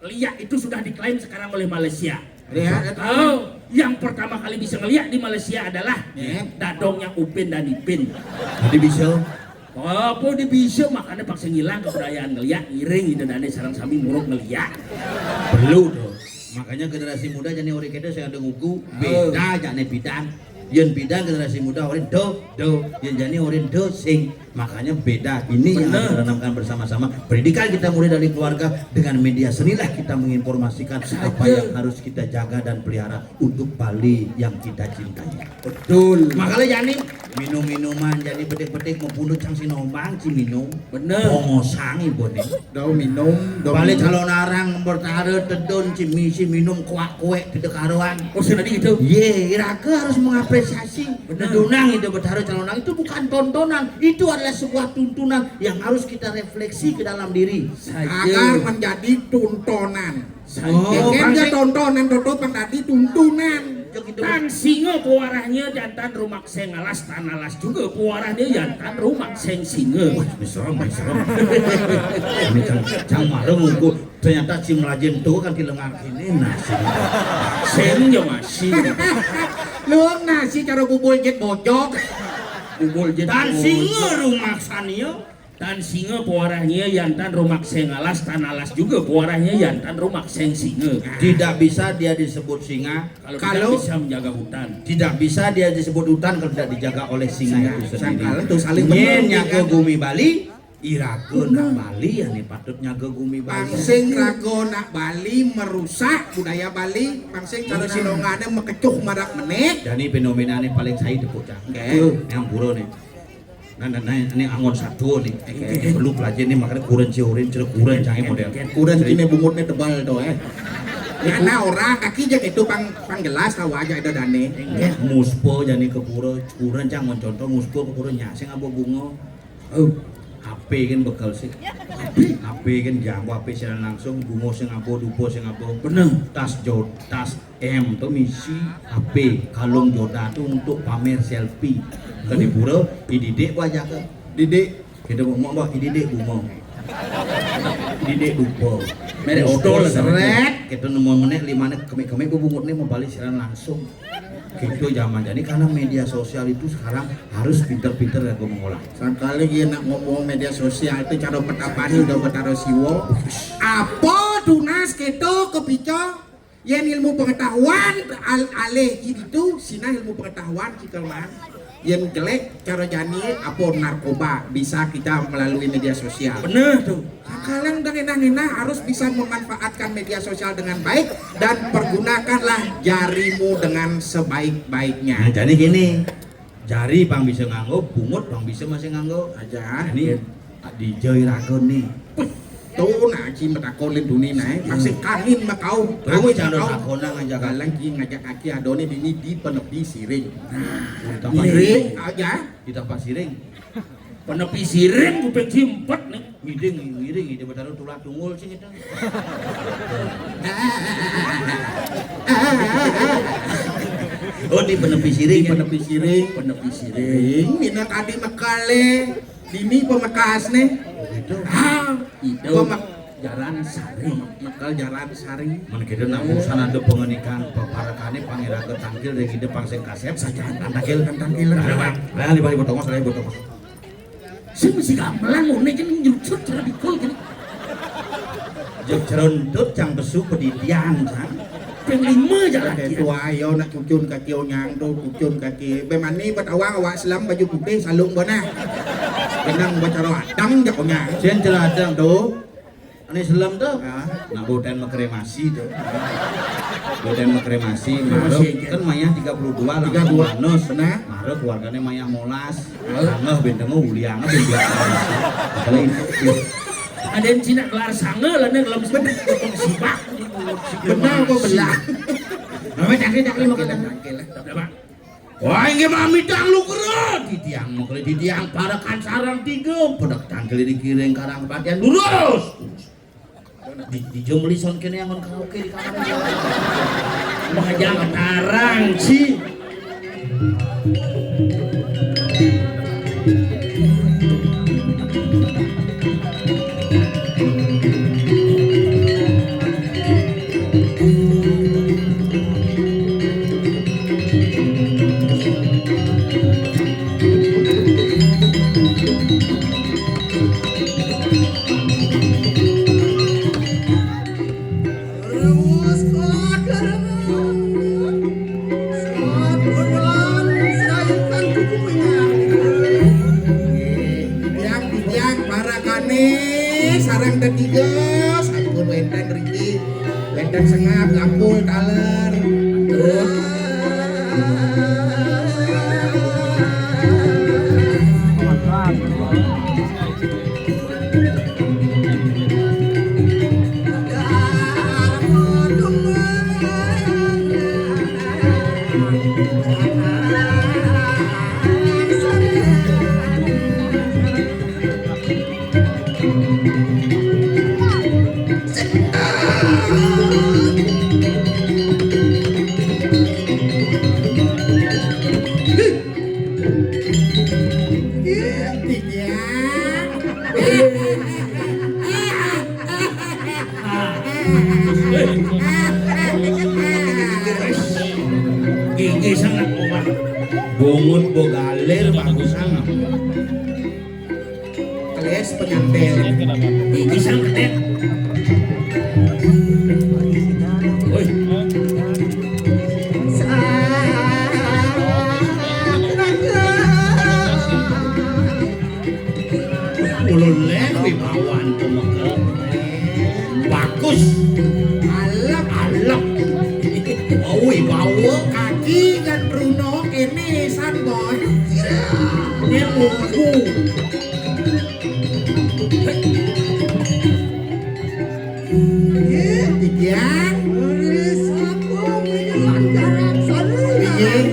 Liak itu sudah diklaim sekarang oleh Malaysia. Lihat. Oh, yang pertama kali bisa ngeliak di Malaysia adalah dadongnya Upin dan Ipin. Tadi bisa. Apa dia bisa, makanya paksa ngilang kebudayaan ngeliak, ngiring itu dane sarang sami muruk ngeliak. Perlu tuh. Makanya generasi muda jani ori kita saya ada nguku, beda jani pidan. Yén pidan generasi muda ori do, do. Yén jani ori do, sing. Makanya beda. Ini yang harus ditanamkan bersama-sama. Pendidikan kita mulai dari keluarga, dengan media senilah kita menginformasikan apa yang harus kita jaga dan pelihara untuk Bali yang kita cintai. Betul. Makanya jani minum-minuman, jani petik-petik mau pundut cang sinombang ci minum. Bener. Pongosang ibu nih. Dau minum, dau Bali minum. Calon arang bertara tedun ci misi minum kuak-kuek di dekaruan. Oh, sing tadi gitu. Ye, iraga harus mengapresiasi. Bener. Tedunang itu bertara calon arang itu bukan tontonan, itu adalah sebuah tuntunan yang harus kita refleksi ke dalam diri. Saja. Agar menjadi tuntonan. Saja. Oh, dia tontonan tutup yang tadi tuntunan. Tan singa puarahnya jantan rumak sing alas, tan alas juga puarahnya jantan rumak sing singa. Wah, mesra, mesra. Ini cang, cang marah nguku. Ternyata si melajin tuh kan di lengan ini nasi. Sing ya masih. Lu nasi cara bubul jet bojok. Bubul jet. Tan singa rumak sania. Tan singa puarahnya jantan rumak sing alas, tan alas juga puarahnya jantan rumak sing singa. Tidak bisa dia disebut singa kalau tidak bisa menjaga hutan. Tidak bisa dia disebut hutan kalau tidak dijaga oleh singa itu sendiri. Sangkal itu saling. Nyén nyaga gumi Bali, iraga nak Bali ya nih patut nyaga gumi Bali. Pangsing raga nak Bali merusak budaya Bali, pangsing cara sinongane mekecuh marak menek. Jani fenomena nih paling sae tepuk cang. Oke. Yang pura nih. Nah, nah, nah, ini angon satu nih. Oke. Perlu pelajari nih, makanya kuren si orin, cerita kuren canggih model. Kuren sini bungutnya tebal tuh, eh. Karena orang kaki aja gitu pang, pang gelas tahu aja ada dane. Muspo jani ke pura, kuren cangon contoh muspo ke pura nyasing apa bunga. Oh, H P kan bekal sih. H P kan jangko H P siaran langsung, bunga sing apa, dupa sing apa. Bener. Tas jod, tas M tuh misi H P, kalung joda tuh untuk pamer selfie. Ke di pura, ididik gua aja ke. Didik. Kita mau mau ididik bunga. Ididik dupa. Mere otol seret. Kita nemu menek lima nek kemik-kemik gua bungut nih mau balik siaran langsung. Gitu zaman. Jadi karena media sosial itu sekarang harus pinter-pinter ya gua mengolah. Sangkali dia nak ngomong media sosial itu cara petapani udah betara siwa. Apa tunas kita kepica? Yén ilmu pengetahuan al alih itu sinah ilmu pengetahuan kita mah. Yén jelek cara jani apa narkoba bisa kita melalui media sosial. Bener tuh. Sekarang dengan enak harus bisa memanfaatkan media sosial dengan baik dan pergunakanlah jarimu dengan sebaik-baiknya. Nah, jadi gini, jari pang bisa nganggo, bungut pang bisa masih nganggo. Aja. Ini dijai raga nih. Tuh nah, ci matakon lén duni naé, masih kangin makau. Kamu jangan takon ngajak lagi ngajak aki adone dini di penepi siring. Nah, di tempat siring aja. Di tempat siring. Penepi siring kuping simpet nih. Ngiring, ngiring, ide betara tulah tunggul sih gitu. Oh, di penepi siring. Di penepi siring, penepi siring. Mina kadi mekale. Dini pemekas nih. Gitu. Ah, itu. Pemek jalan sari. Mekel jalan sari. Mana kita nak urusan ada pengenikan peparakane pangeran ke tangkil dari kita pangsing kasep saja tangkil kan tangkil. Ada bang. Lah di balik botongos, lagi botongos. Sing mesti gamelan ngene kan nyucut cara bikul kan. Jek ceruntut cang pesu pedidian cang. Ping lima jalan. Oke, tua ayo nak cucun kaki onyang tu, cucun kaki. Bemani buat awang awak selam baju putih salung bona. Kenang buat cara adang jak onyang. Sen cara adang tu. Ane selam tu. Nak bodan makremasi tu. Boten mau kremasi, mare kan mayah tiga puluh dua langsung. Tiga dua. Manus. Nah. Mare keluargane mayah molas. Hah? Angeh benteng, uliang benteng. Kalau itu. Aden cina kelar sange lah, neng lem sibak. Benar kok belah. Nama cakri, cakri mau kita. Wah, inggih mamitang lu kero, titiang mengkele titiang parekan sareng tiga, pedek tangkil dikiring karang kepatian lurus. Di, di jong lison kene yang karaoke di kamar. Wah, jangan tarang sih. Terus kotor. Saat orang serayukan kuku punya. Titiang, titiang, para kane sareng tetiga, sampun wenten riki, wenten sengap, gampul, taler. Tuh. Gigi sangat kuat. Bungut bogalir bagus sangat. Keles penyantel. Gigi sangat ketek. Woi. Ulun lén wibawan pemekel. Bagus. Alep, alep. Oh, wibawa kaki kan Bruno kene san boy. Dia mungku. Nggih, titiang. Ri sapa menyang jalan sana? Nggih.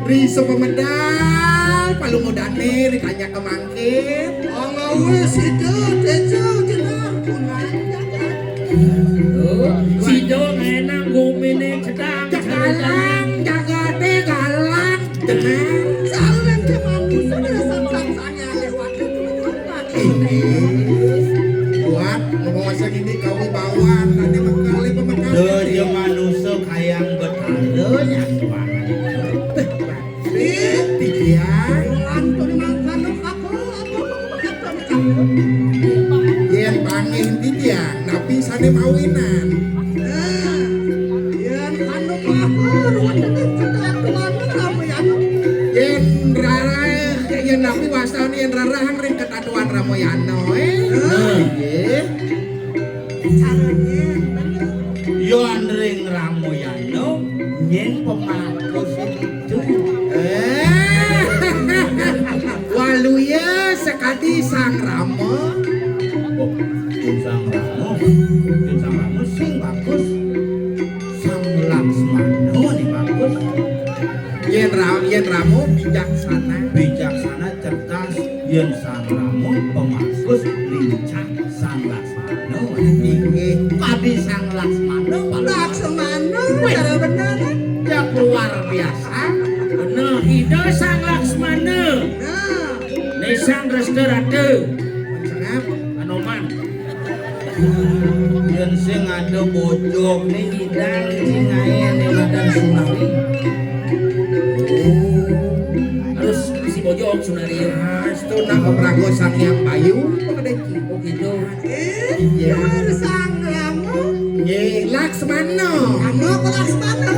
Ri sapa medal, palungudane ri kanyak kemangkin. Angawis sida tejo jenar kunang jagat. Oh, sida ngenang gumine cedang. Cekalang jagate galang jenar. Saling ke manusia samsat sangya lewat. Inggih. Kuat, ngomong sing ini kawibawan, ane mekale pemekale. Lho, ya manusa kayang betara ya, Tuan. Nih, titiang. Lan tuli mangkana aku, aku, aku, aku, aku. Yen pangin titiang, napi sane mawinan. Nah, yen anu aku, ruwet, aku, aku, aku, aku, ya, aku. Yen rarah, yen napi wasane yen rarah ring Tuan Ramayana, eh. Nah. Nggih. Carane bener. Yan ring Ramayana, nyen pemakus itu. Eh. Waluya sekadi Sang Rama. Oh, Sang Rama. Sang Rama sing bagus. Sang Laksmana ni bagus. Yen Ra-, yen Rama bijaksana. Bijaksana, cerdas, yen Sang Rama pemakus, lincah, Sang Laksmana. Inggih, kadi Sang Laksmana, Pak. Laksmana, wih, cara bener. Ya luar biasa. Bener, Ida Sang Laksmana. Nah. Ni Sang Resta Rata. Senap. Anoman. Yen sing ada bojone ngidang sing ae ning Madan Sunari. Oh. Harus isi bojok Sunari ya. Astu nak praga Sang Hyang Bayu, apa deki? Oh gitu. Eh, iya. Sang Rama. Nggih, Laksmana. Rama apa Laksmana?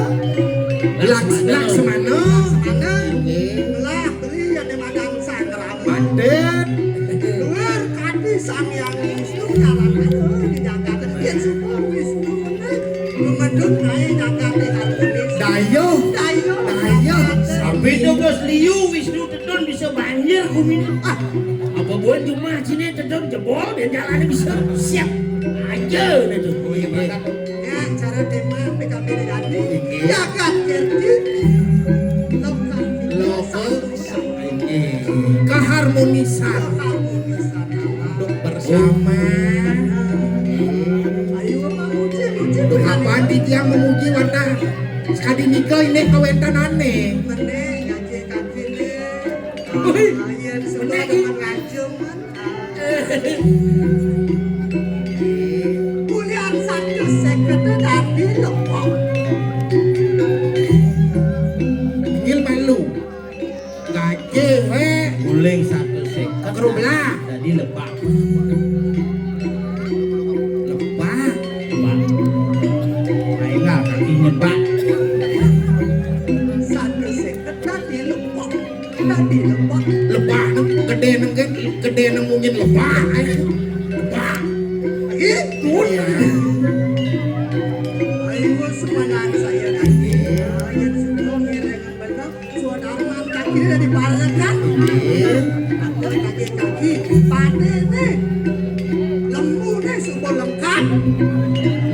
Laks-, Laksmana. Laksmana. Laksmana. Nggih. Lah, beli ada Madan Sang Rama. Mantep. Luar kadi Sang Hyang Wisnu, jalan aduh, di jagat. Yen suka Wisnu, memedun naik jagat. Kumin, ah, apa buat cuma sini tetap jebol dan jalannya bisa siap aja gitu. Oh iya, Pak. Ya, cara tema P K B jadi. Iya. Ya kan, Kerti? Lokal. Lokal. Iya. Keharmonisan. Keharmonisan. Untuk bersama. Ayo, Pak, muji, muji. Untuk apa di tiang memuji wadah? Sekali nikah ini kawentan aneh. Meneh, ngaji kaki nih. Wih, ayen suka bener, dengan ngajem. Kuliah satu seket dadi lepok. Inggil malu. Gaji, he. Guling satu seket. Kerubelah. Dadi lebak. Lebak. Lebak. Ayo, nggak, kaki nyebak. Satu seket dadi lepok. Dadi lebak. Lebak, gede neng, gede neng mungkin lebak, eh. Lebak. Gitu. Iya. Ayo, semangat saya lagi. Ayo, semua ngiring bener. Suara Arman kaki dari Barat kan? Iya. Ada kaki-kaki. Pade nih. Lembu nih, semua lengkap.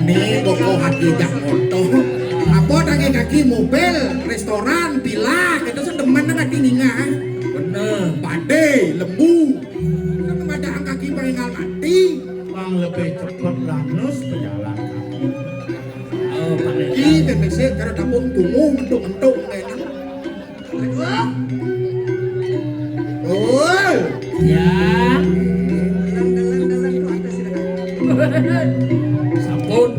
Nih, pokok hati jak motor. Apa kaki-kaki mobil, restoran, villa, kita sih demen dengan tinggi. Bener. Pade, lembu. Kan ada kaki paling mati. Pang lebih cepet lanus pejalan kaki. Oh, paling. Ih, dan mesir, kalau tapung tunggu, mentuk-mentuk, enak. Aduh. Oh. Ya. Dalam, dalam, dalam, tuh ada sih, sampun.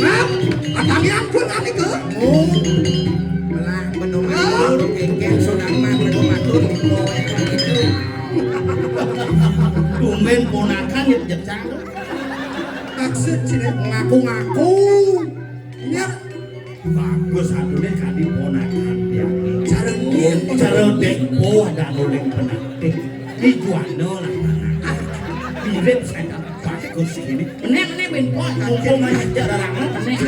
Hah? Atamian pun kami ke? Oh. Belah benung atur, kengkeng, sodangan, mereka matur, di bawah itu. Tumben ponakan ya, jejak. Maksud sini ngaku-ngaku. Ya. Bagus, aduh, deh, kadi ponakan dia. Cara dia. Cara dek, oh, ada nuling penatik. Di Juanda lah. Mirip saya, bagus ini. Meneh, meneh, ben, oh, mumpung aja jarang, meneh.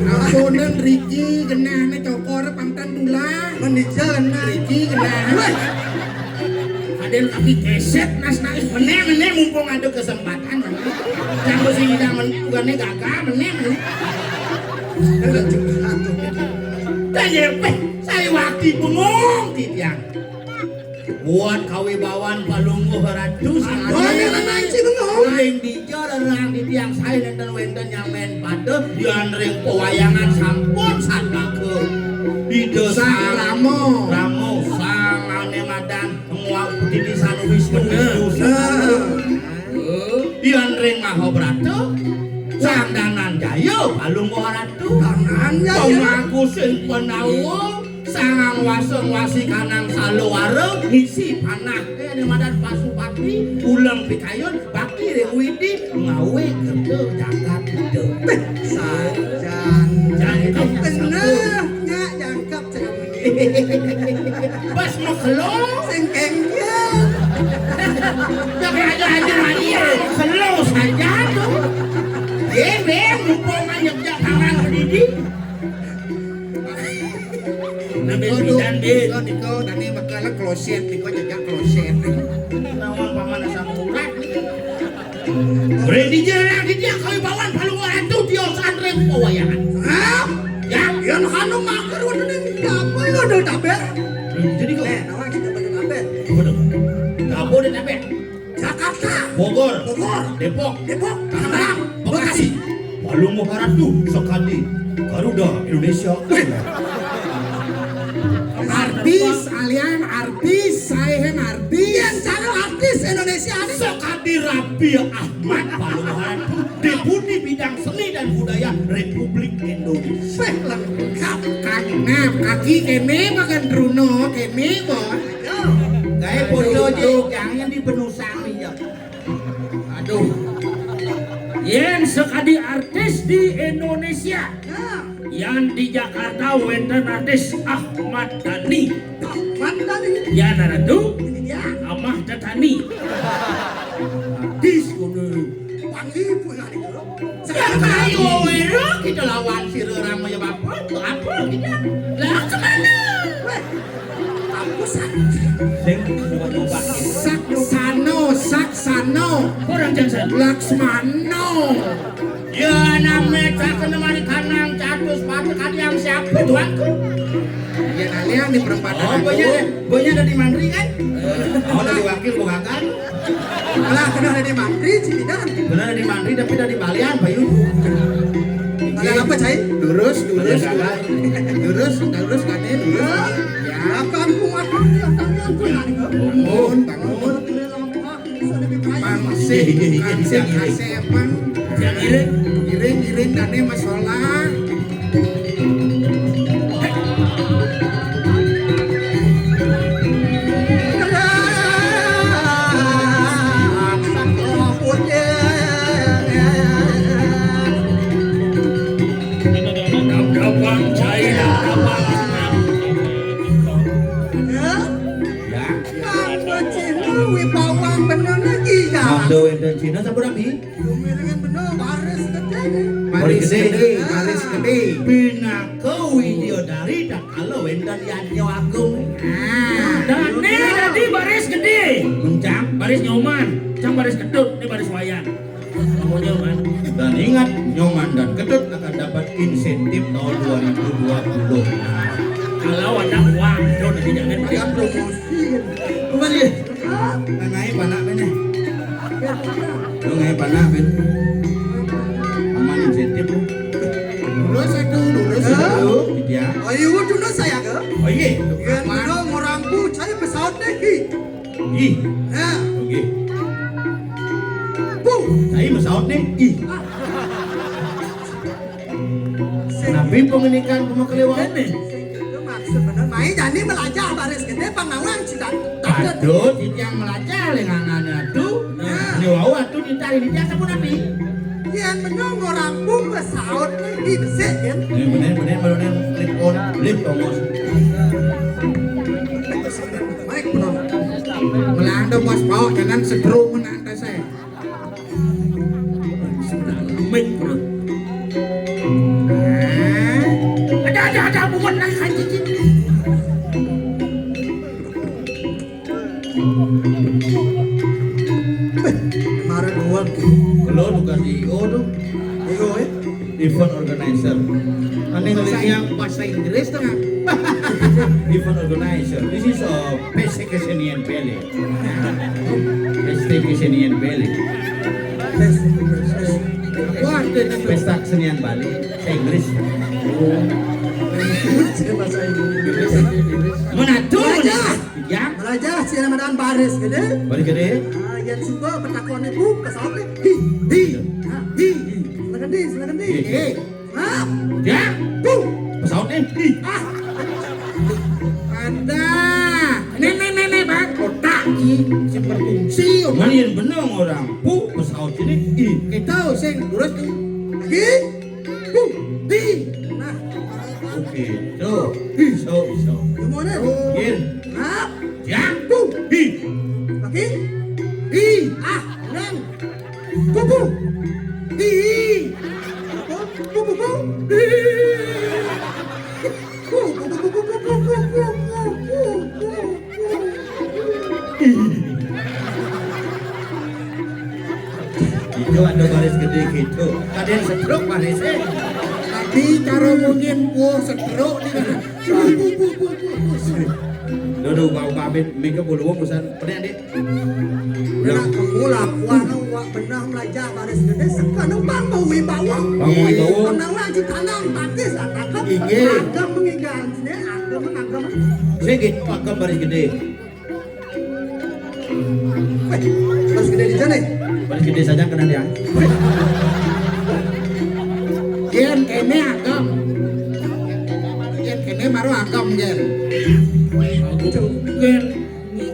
Ampunan Riki, genahna cokor, pangtan tulah. Mendija genah. Riki, genah. Weh. Aden kaki keset, nas naik. Meneh, meneh, mumpung ada kesempatan. Yang besi tidak meneh, bukannya gagal, meneh, meneh. Tanya, weh, saya waktu bengong, titiang. Buat kawibawan Palungguh Ratu. Aduh, sakit. Yang mana, Cing, ngomong? Ring dija rerang di tiang sae nenten wenten yang main pada, yan ring pewayangan sampun sataka. Ida Sang Sang Rama. Rama, Sang Ane Madan, nguak titisan Wisnu. Bener. Wisnu. Nah. Yan ring Mahabrata, Sang Dananjaya, Palungguh Ratu. Dananjaya. Pemaku sing penawa, sangang wasa ngwasi kanang salawara, ngisi panah. Eh, ada madan Pasupati, uleng pikayun, bakti ring Widi, ngawe kerta jagat Ida. Sajan. Jangkep. Bener, nyak jangkep. Pas makelo. Sing kengkil. Dak raja aja mani ya, makelo saja tuh. Ye, be, mumpung aja jak tangan pendidi. Nabi bidan, Din. Niko, niko, tadi bakal kloset, niko jejak kloset. Nawang paman asam urat. Ring dija rerang di tiang kawibawan Palungguh Ratu tiosan ring pewayangan. Hah? Ya. Yan hanu maker wonten ing Jabodetabek. Jadi kok. Eh, nawang kita pada kabeh. Waduh. Jabodetabek. Jakarta. Bogor. Bogor. Depok. Depok. Tangerang. Bekasi. Palungguh Ratu sakadi Garuda Indonesia. Artis, alian artis, sae hen artis. Yan calon artis Indonesia ini. Sakadi Raffi Ahmad, Palungguh Ratu, Deputi Bidang Seni dan Budaya Republik Indonesia. Weh, lengkap. Kaki kéné makan Bruno, kéné, Bos. Gaé foto aja, jangan dipenusang ya. Aduh. Yén sakadi artis di Indonesia. Yén di Jakarta wénten artis Ahmad Dhani. Ahmad Dhani. Ya, nah, Ratu. Ini dia. Amah Dhani. Artis kudu. Panggil punya itu. Sekarang ayo, wéro kita lawan si Rerang ya, Bapak. Apa kita? Lah, kemana? Wéh, aku sakit. Sing coba-coba. Saksano, Saksano. Kurang jangsan. Laksmano. Ya, namanya cakep, nemani kanang, catus, patek, ada yang siapa, tuanku? Ya, kalian di perempatan. Oh, bonya, bonya ada di Mandri, kan? Oh, ada di wakil, gua gagal. Lah, kena ada di Mandri, sini dah. Benar ada di Mandri, tapi dari Balian, Bayu. Ada apa, Cai? Lurus, lurus, lurus, lurus, katanya lurus. Ya. Akan kuat, akan kuat. Bangun, bangun. Bang, sih, bukan sih, kasepan. Yang iring. Iring, iring, dane masalah. Gabang, cai, gabang. Ya. Ya. Apa Cina wibawang bener lagi, ya? Mangda wénten Cina sampun rabi? Lumiringan bener, baris gedé. Baris gedé, baris gedé. Pinaka widyadari tatkala wénten yadnya agung. Nah, dane dadi baris gedé. Mencang. Baris Nyoman, cang baris Ketut, ini baris Wayan. Pokoknya, Man. Dan ingat, Nyoman dan Ketut akan dapat insentif tahun dua ribu dua puluh. Kalau ada uang, itu nanti jangan. Ada promosi. Bukan ya? Nah, naik panak, Ben, eh. Lu naik panak, Ben. Aman insentif, lu. Lurus itu, lurus itu. Iya. Oh, iya, dulu saya ke. Oh, iya. Kan, orang Bu, saya pesawat nih. Ih. Nah. Oke. Bu. Saya pesawat nih. Ih. Napi pangenikan pamaklewan? Maksud bener, mai jani melajah baris gedé pangawang cita. Aduh, titiang melajah lenganane aduh. Nah. Ini wau aduh ditarik, ini biasa pun napi? Yén menung orang pun pesaut lagi besik, kan? Ini bener, bener, bener, bener, clip on, clip tongos. Baik, bener. Melanda pas paut, jangan sedrung menang, saya. Mik, bro. Ada, ada, ada, buat lagi, anjing. Kemarin gua, lo bukan C E O tuh. C E O, eh? Event organizer. Aneh ngeliat yang bahasa Inggris tuh. Event organizer. This is a basic kesenian ballet. Pesta kesenian Bali. Wah, pesta kesenian Bali, bahasa Inggris. Bahasa Inggris. Menatu, ya. Melajah si Ramadan baris gedé. Baris gedé. Ah, yang suka petakon itu pesawat nih. Hi, hi, hi. Silakan di, silakan di. Hi, hi. Hah? Ya, tuh, pesawatnya. Ih. Ah. Ada. Nenek, nenek, Bang. Kotak, ih. Si berfungsi, Bang. Mungkin bener orang. Pu, pesawat ini. Ih. Kita sing terus tuh. Lagi. Pu, di. Nah. Oke, tuh. Ih, so, so. Gimana? Gin. Hah? Ya, pu, di. Lagi. Di. Ah, nang. Kuku. Hihi. Kuku, kuku. Hihi. Kuku, kuku, kuku. Itu ada baris gedé gitu. Kadén sedruk barisnya. Tapi cara mungkin gua sedruk nih. Duh, duh, bau pamit, mingke bulu wong pesan. Penek, Dik. Nak kemula, kuah, wak benah melajah baris gedé, sekarang bang bau wibawa. Bau wibawa. Tenang lagi, tanam, pakis, tangkap. Inggih. Agam mengigal, sini, agam, agam. Sing gitu, agam baris gedé. Wéh, baris gedé di sana. Baris gedé saja kena dia. Yén kéné agam. Yén kéné baru agam.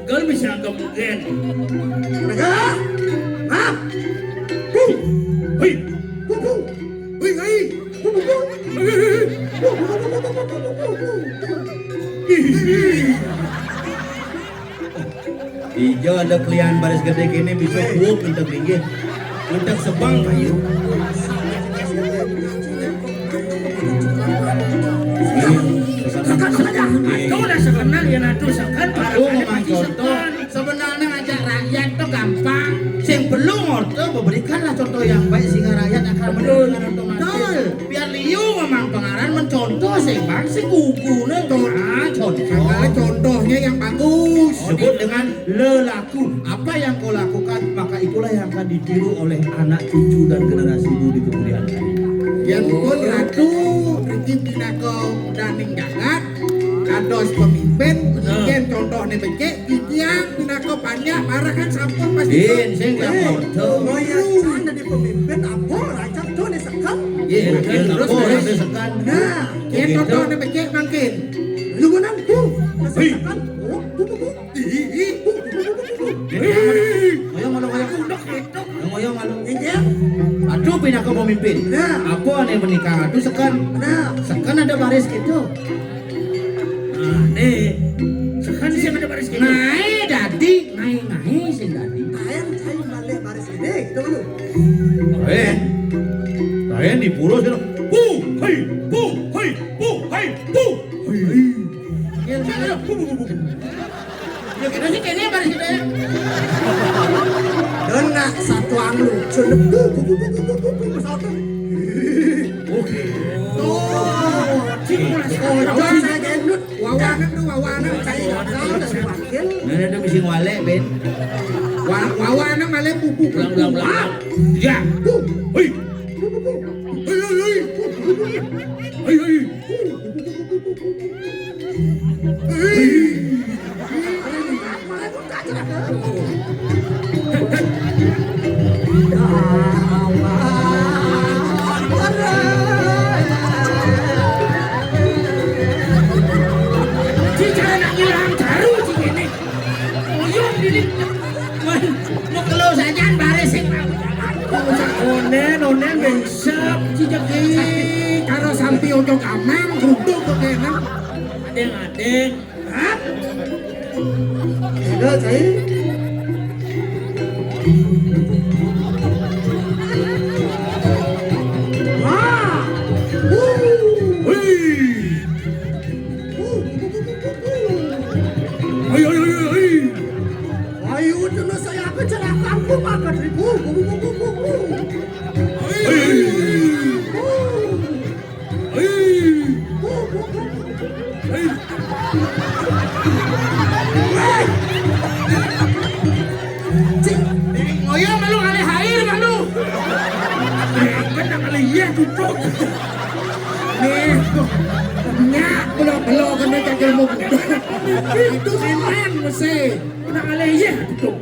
Gal bisa angkat mungkin. Mereka? Hah? Hu! Hei! Hu, hu! Hei, hei! Hu, hu, hu! Ih. Ijo ada kelian baris gedé kéné bisa kuuk entek linggih. Entek sebang kayu. Sekan saja. Atuh udah sekenal ya, atuh sekan para. Tuh, memang contoh. Sebenarnya ngajak rakyat tuh gampang. Sing perlu ngorto, berikanlah contoh yang baik sehingga rakyat akan mendengar otomatis. Betul. Biar liu memang pengaran mencontoh sing bang sing kukuné. Tuh. Ah, contoh. Segala contohnya yang bagus. Sebut dengan lelaku. Apa yang kau lakukan, maka itulah yang akan ditiru oleh anak cucu dan generasimu di kemudian hari. Yén pun ratu, riki pinaka daning jagat, dados pemimpin, yén contohné becik, titiang pinaka panjak, marahan sampun pasti. Din, sing lapor. Kaya can dadi pemimpin, apa rancak to né sekan? Yén, terus apa sekan? Nah, yén contohné becik mangkin. Lu menang tuh, sekan. Oh, tuh, tuh, tuh. Ngoyong malu, ngoyong. Ngoyong malu. Inggih. Aduh, pinaka pemimpin. Nah. Apa ané menikah? Aduh, sekan. Nah. Sekan ada baris gitu. Nah, nih. Sekan sih ada baris gitu. Naé dadi, naé, naé sing dadi. Taén cai balik baris gedé, gitu lu. Taén. Taén di pura sih. Pu, hei, pu, hei, pu, hei, pu. Hei, hei. Iya, iya, iya. Pu, pu, pu, pu. Ya, kita sih kayaknya baris gitu ya. Kena satu anglu. Satu. Oke. Tuh. Cik, mulai. Oh, jangan saya gendut. Wawanan tuh, wawanan. Saya nggak tahu, saya panggil. Nah, ada bisa ngwalek, Ben. Wa-, wawanan malah pupu. Ulang, ulang, ulang, ulang. Ya. Puh. Hei. Puh, puh, puh. Hei, hei, hei. Hei, hei. Ci cara nak ngilang baru ci ini. Oyong dini. Mau kelo sajan baris sing. Onen, onen, besok, ci jeki. Karo sampi ojo kamang, duduk kok enak. Adeng, adeng. Hah? Enggak, cai. Wah. Wuh. Wih. Wuh. Hei, hei, hei, hei. Ayo, jenuh saya kecelakaan, ku makan ribu. Wuh, wuh, wuh, wuh, wuh. Hei. Wuh. Hei. Hei. Cik, ngoyo malu ngalih air malu. Kan nak ngalih iya tutup. Nih, nyak belok-belok kena cakil mau budak. Itu siman mesti. Nak ngalih iya tutup.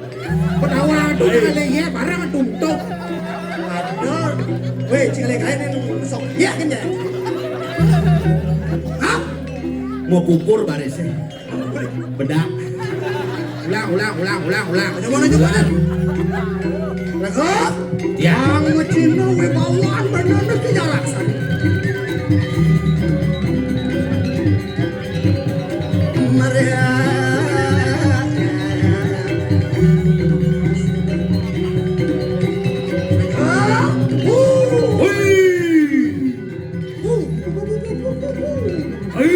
Penawa tu nak ngalih iya barang tuntuk. Aduh. Weh, cik ngalih kain ni sok. Iya kan ya? Hah? Mau pupur barisnya. Bedak. Ulang, ulang, ulang, ulang, ulang. Coba, coba, coba. Lego. Ya. Yang Cina wibawa benar-benar ke jalan sana. Maria. Ah, uh. Hui. Uh. Hui.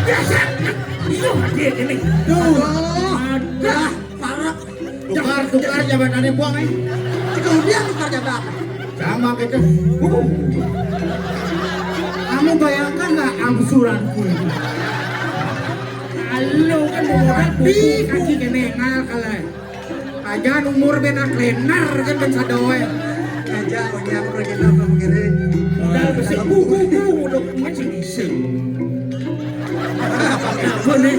Biasa. Itu hadiah ini. Tuh. Ada. Parah. Tukar, tukar jabatannya buang, eh. Itu dia tukar jabatan. Sama gitu. Uh. Kamu bayangkan nggak angsuranku itu? Halo kan modal buku kaki kene ngal kalah. Aja umur ben klenar kan ben sadoe. Aja onyang ro kita pemikirin. Modal besar buku udah masih bisa. Apa nih?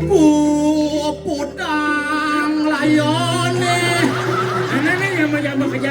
Pu-, putang layone. Anane yang mau jambak aja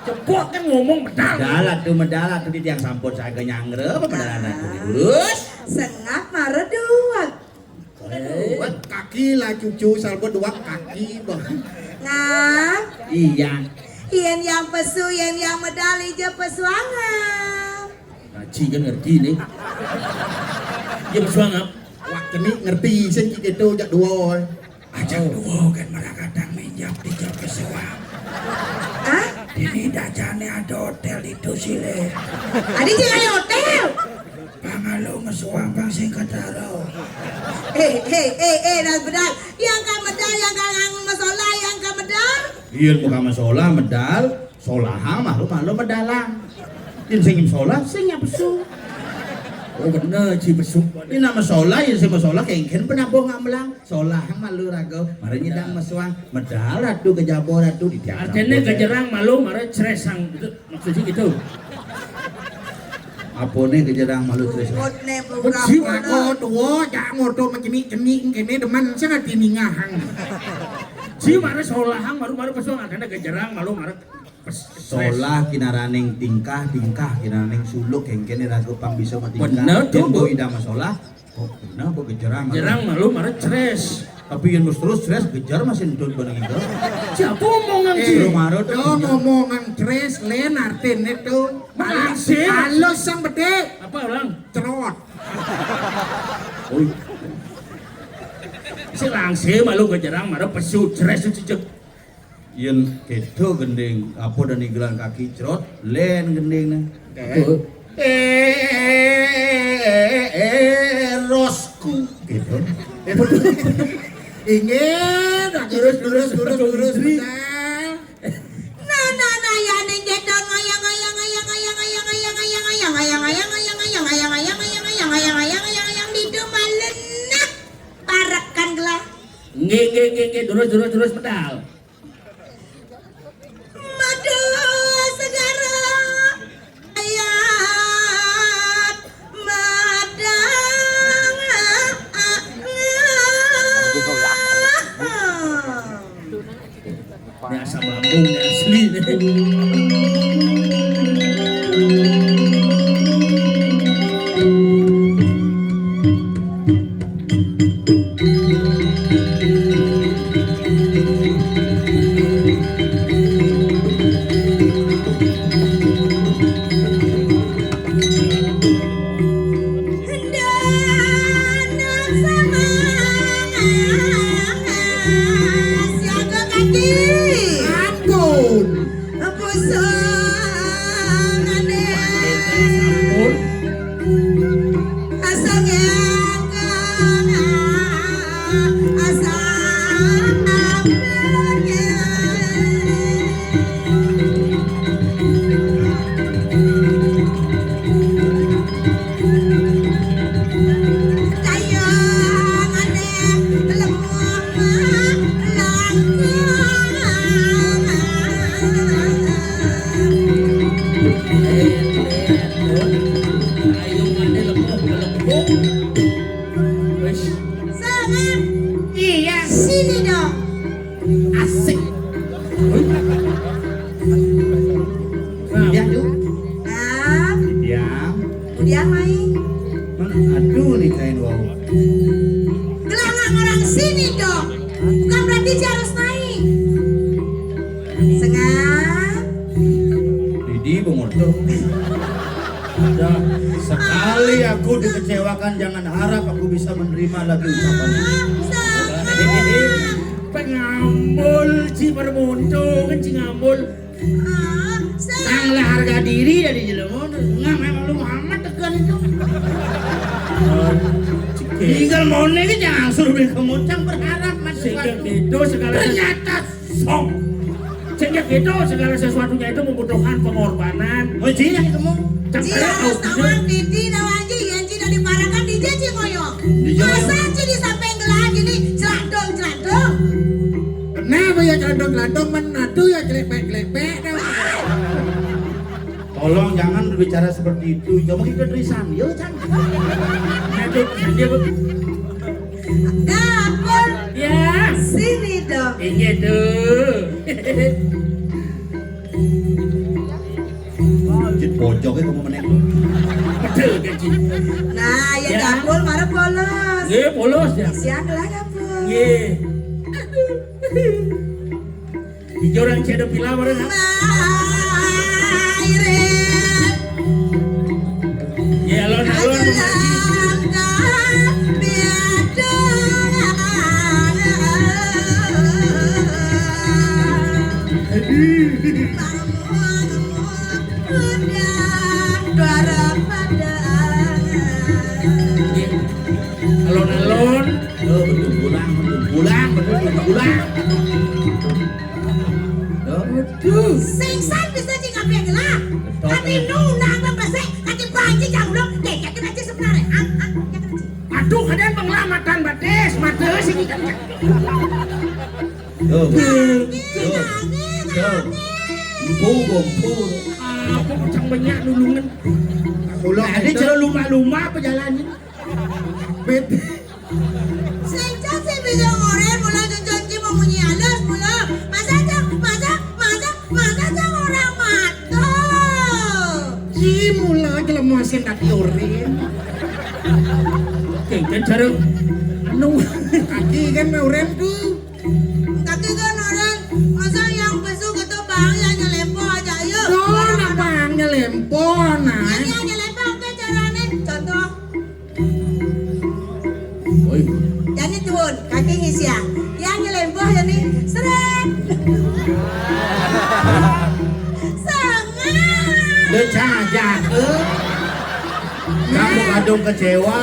Cepot kan ngomong medal. Medal atuh, medal atuh, di tiang sampun saga nyanggra apa medal anak atuh, terus? Sengap mara duweg. Duweg kaki lah cucu, salbut duweg kaki, bah. Nah. Iya. Yén yang pesu, yén yang medal, ija pesuangan. Nah, ci kan ngerti nih. Iya pesuangan. Wak keni ngerti, sing ci kéto jak dua. Ajak dua kan malah kadang minjam tiga pesuang. Hah? Ini dajane ada hotel itu sile. Adi sing ada hotel. Pangalo ngesuang pang sing ketara. Eh, eh, eh, eh, dah benar. Yang ka medal, yang ka ngang masalah, yang ka medal. Iya, bukan masalah, medal. Solahang malu-malu medalang. Yén sing solah, sing pesu. Oh, bener, ci pesu. Ini nama solah, yén sing solah, kéngkén penabuh ngamlang. Solahang malu raga, mara nyidang mesuang. Medal ratu kejaba ratu di tiang. Artinya sampun, kejerang malu, mara ceresang. Itu maksudnya gitu. Apa nih kejerang malu ceresang? Beci mako tua, jak ngoto macemik-cemik, kéné demen, sing ati ningahang. Ci mara solahang, maru-maru pesuang, artinya kejerang malu, mara Solah kinaraning tingkah, tingkah kinaraning suluk, kéngkén raga pang bisa matingkah. Bener tuh, Bu. Yén Bu. Ida masolah, kok bener kok gejerang. Jerang malu mara ceres. Tapi yén wis terus ceres, gejer masih entut bareng ida. Siapa omongan, eh, sih? Belum ada tuh. Dong omongan ceres, lén artiné tuh. Langsir. Alus sang bedé. Apa ulang? Cerot. Oh. Si langsir malu gejerang mara pesu ceres tuh cecek. Yén kéto gending, apa dan igelan kaki crot, lén gending né. Eh. Apa? Eh, eh, eh, eh, rosku gitu. Inggih, dah lurus, lurus, lurus, lurus, betul. Nah, nah, nah, ya ning kéto ngoyang, ngoyang, ngoyang, ngoyang, ngoyang, ngoyang, ngoyang, ngoyang, ngoyang, ngoyang, ngoyang, ngoyang, ngoyang, ngoyang, ngoyang, ngoyang, ngoyang, ngoyang, di itu malenak parekan gelah. Nggih, nggih, nggih, nggih, terus, terus, terus, medal. Madu segara ayat madang. Ini asam lambung, ini asli nih. Siaga kaki. Ampun. Pusangane. Ampun. Asal ngekang, asal Iya. Sini dong. Asik. Nah, ya, yuk. Nah. Diam. Diam, Mai. Mana? Aduh, nih kain wau. Gelangan orang sini dong. Bukan berarti dia harus naik. Sengap. Didi bengorto. Sudah sekali aku dikecewakan, jangan harap aku bisa menerima lagi ucapan ini. Pengambul, ci permuntung, ci ngambul. Sang lah harga diri dari jelema. Enggak, memang lu amat tekan itu. Tinggal mau nih, jangan suruh beli kemocang berharap, Mas. Sehingga itu segala ternyata Sok. Sehingga gitu, segala sesuatunya itu membutuhkan pengorbanan. Oh, iya, ketemu. Iya, sama Titi, tahu aja, yang Cina diparakan di Jaji Ngoyo. Di Jaji. Masa Cina sampai ngelah gini, celandong-celandong. Kenapa ya celandong-celandong, men? Aduh ya, celepek-celepek, dah. Tolong jangan berbicara seperti itu. Ya, mungkin kedrisan. Ya, Cang. Aduh, dia, Bu. Dapur. Ya. Sini dong. Iya tuh. Pojoknya kamu meneng. Betul, Kak Ji. Nah, ya, ya. Dapur marah polos. Iya, polos ya. Siang lah dapur. Iya. Di orang cedok pila bareng, ha? Mairit. Ya, alon-alon. Aduh. Alon-alon. Oh, betul pulang, betul pulang, betul pulang. Aduh. Sing san bisa cing apa yang gelah? Betul. Tapi nuna apa besek, kaki banci jauh dong. Dek, yakin aja sebenarnya. Ah, ah, yakin aja. Aduh, kadang pengelamatan batis, mata sini kan. Tuh. Tuh. Tuh. Empu, empu. Apa macam banyak nulungan. Mula ada cara lumah-lumah apa jalannya? Bet. Sing cang sing bisa ngoren, mula cucun ki mau munyi halus, mula. Masa cang, masa, masa, masa cang orang mata. Ki mula jelema sing dadi oren. Kengken cara anu. Kaki kan oren tuh. Kaki kan oren. Masa yang besuk itu bang yang nyelempo aja, ayo. Tuh, napa yang nyelempo, nah? Yang, yang nyelempo apa caranya? Contoh. Oi. Jani tuun, kaki ngisi ya. Yang nyelempo ya nih. Seret. Sangat. Dia cajak, eh. Kamu kadung kecewa.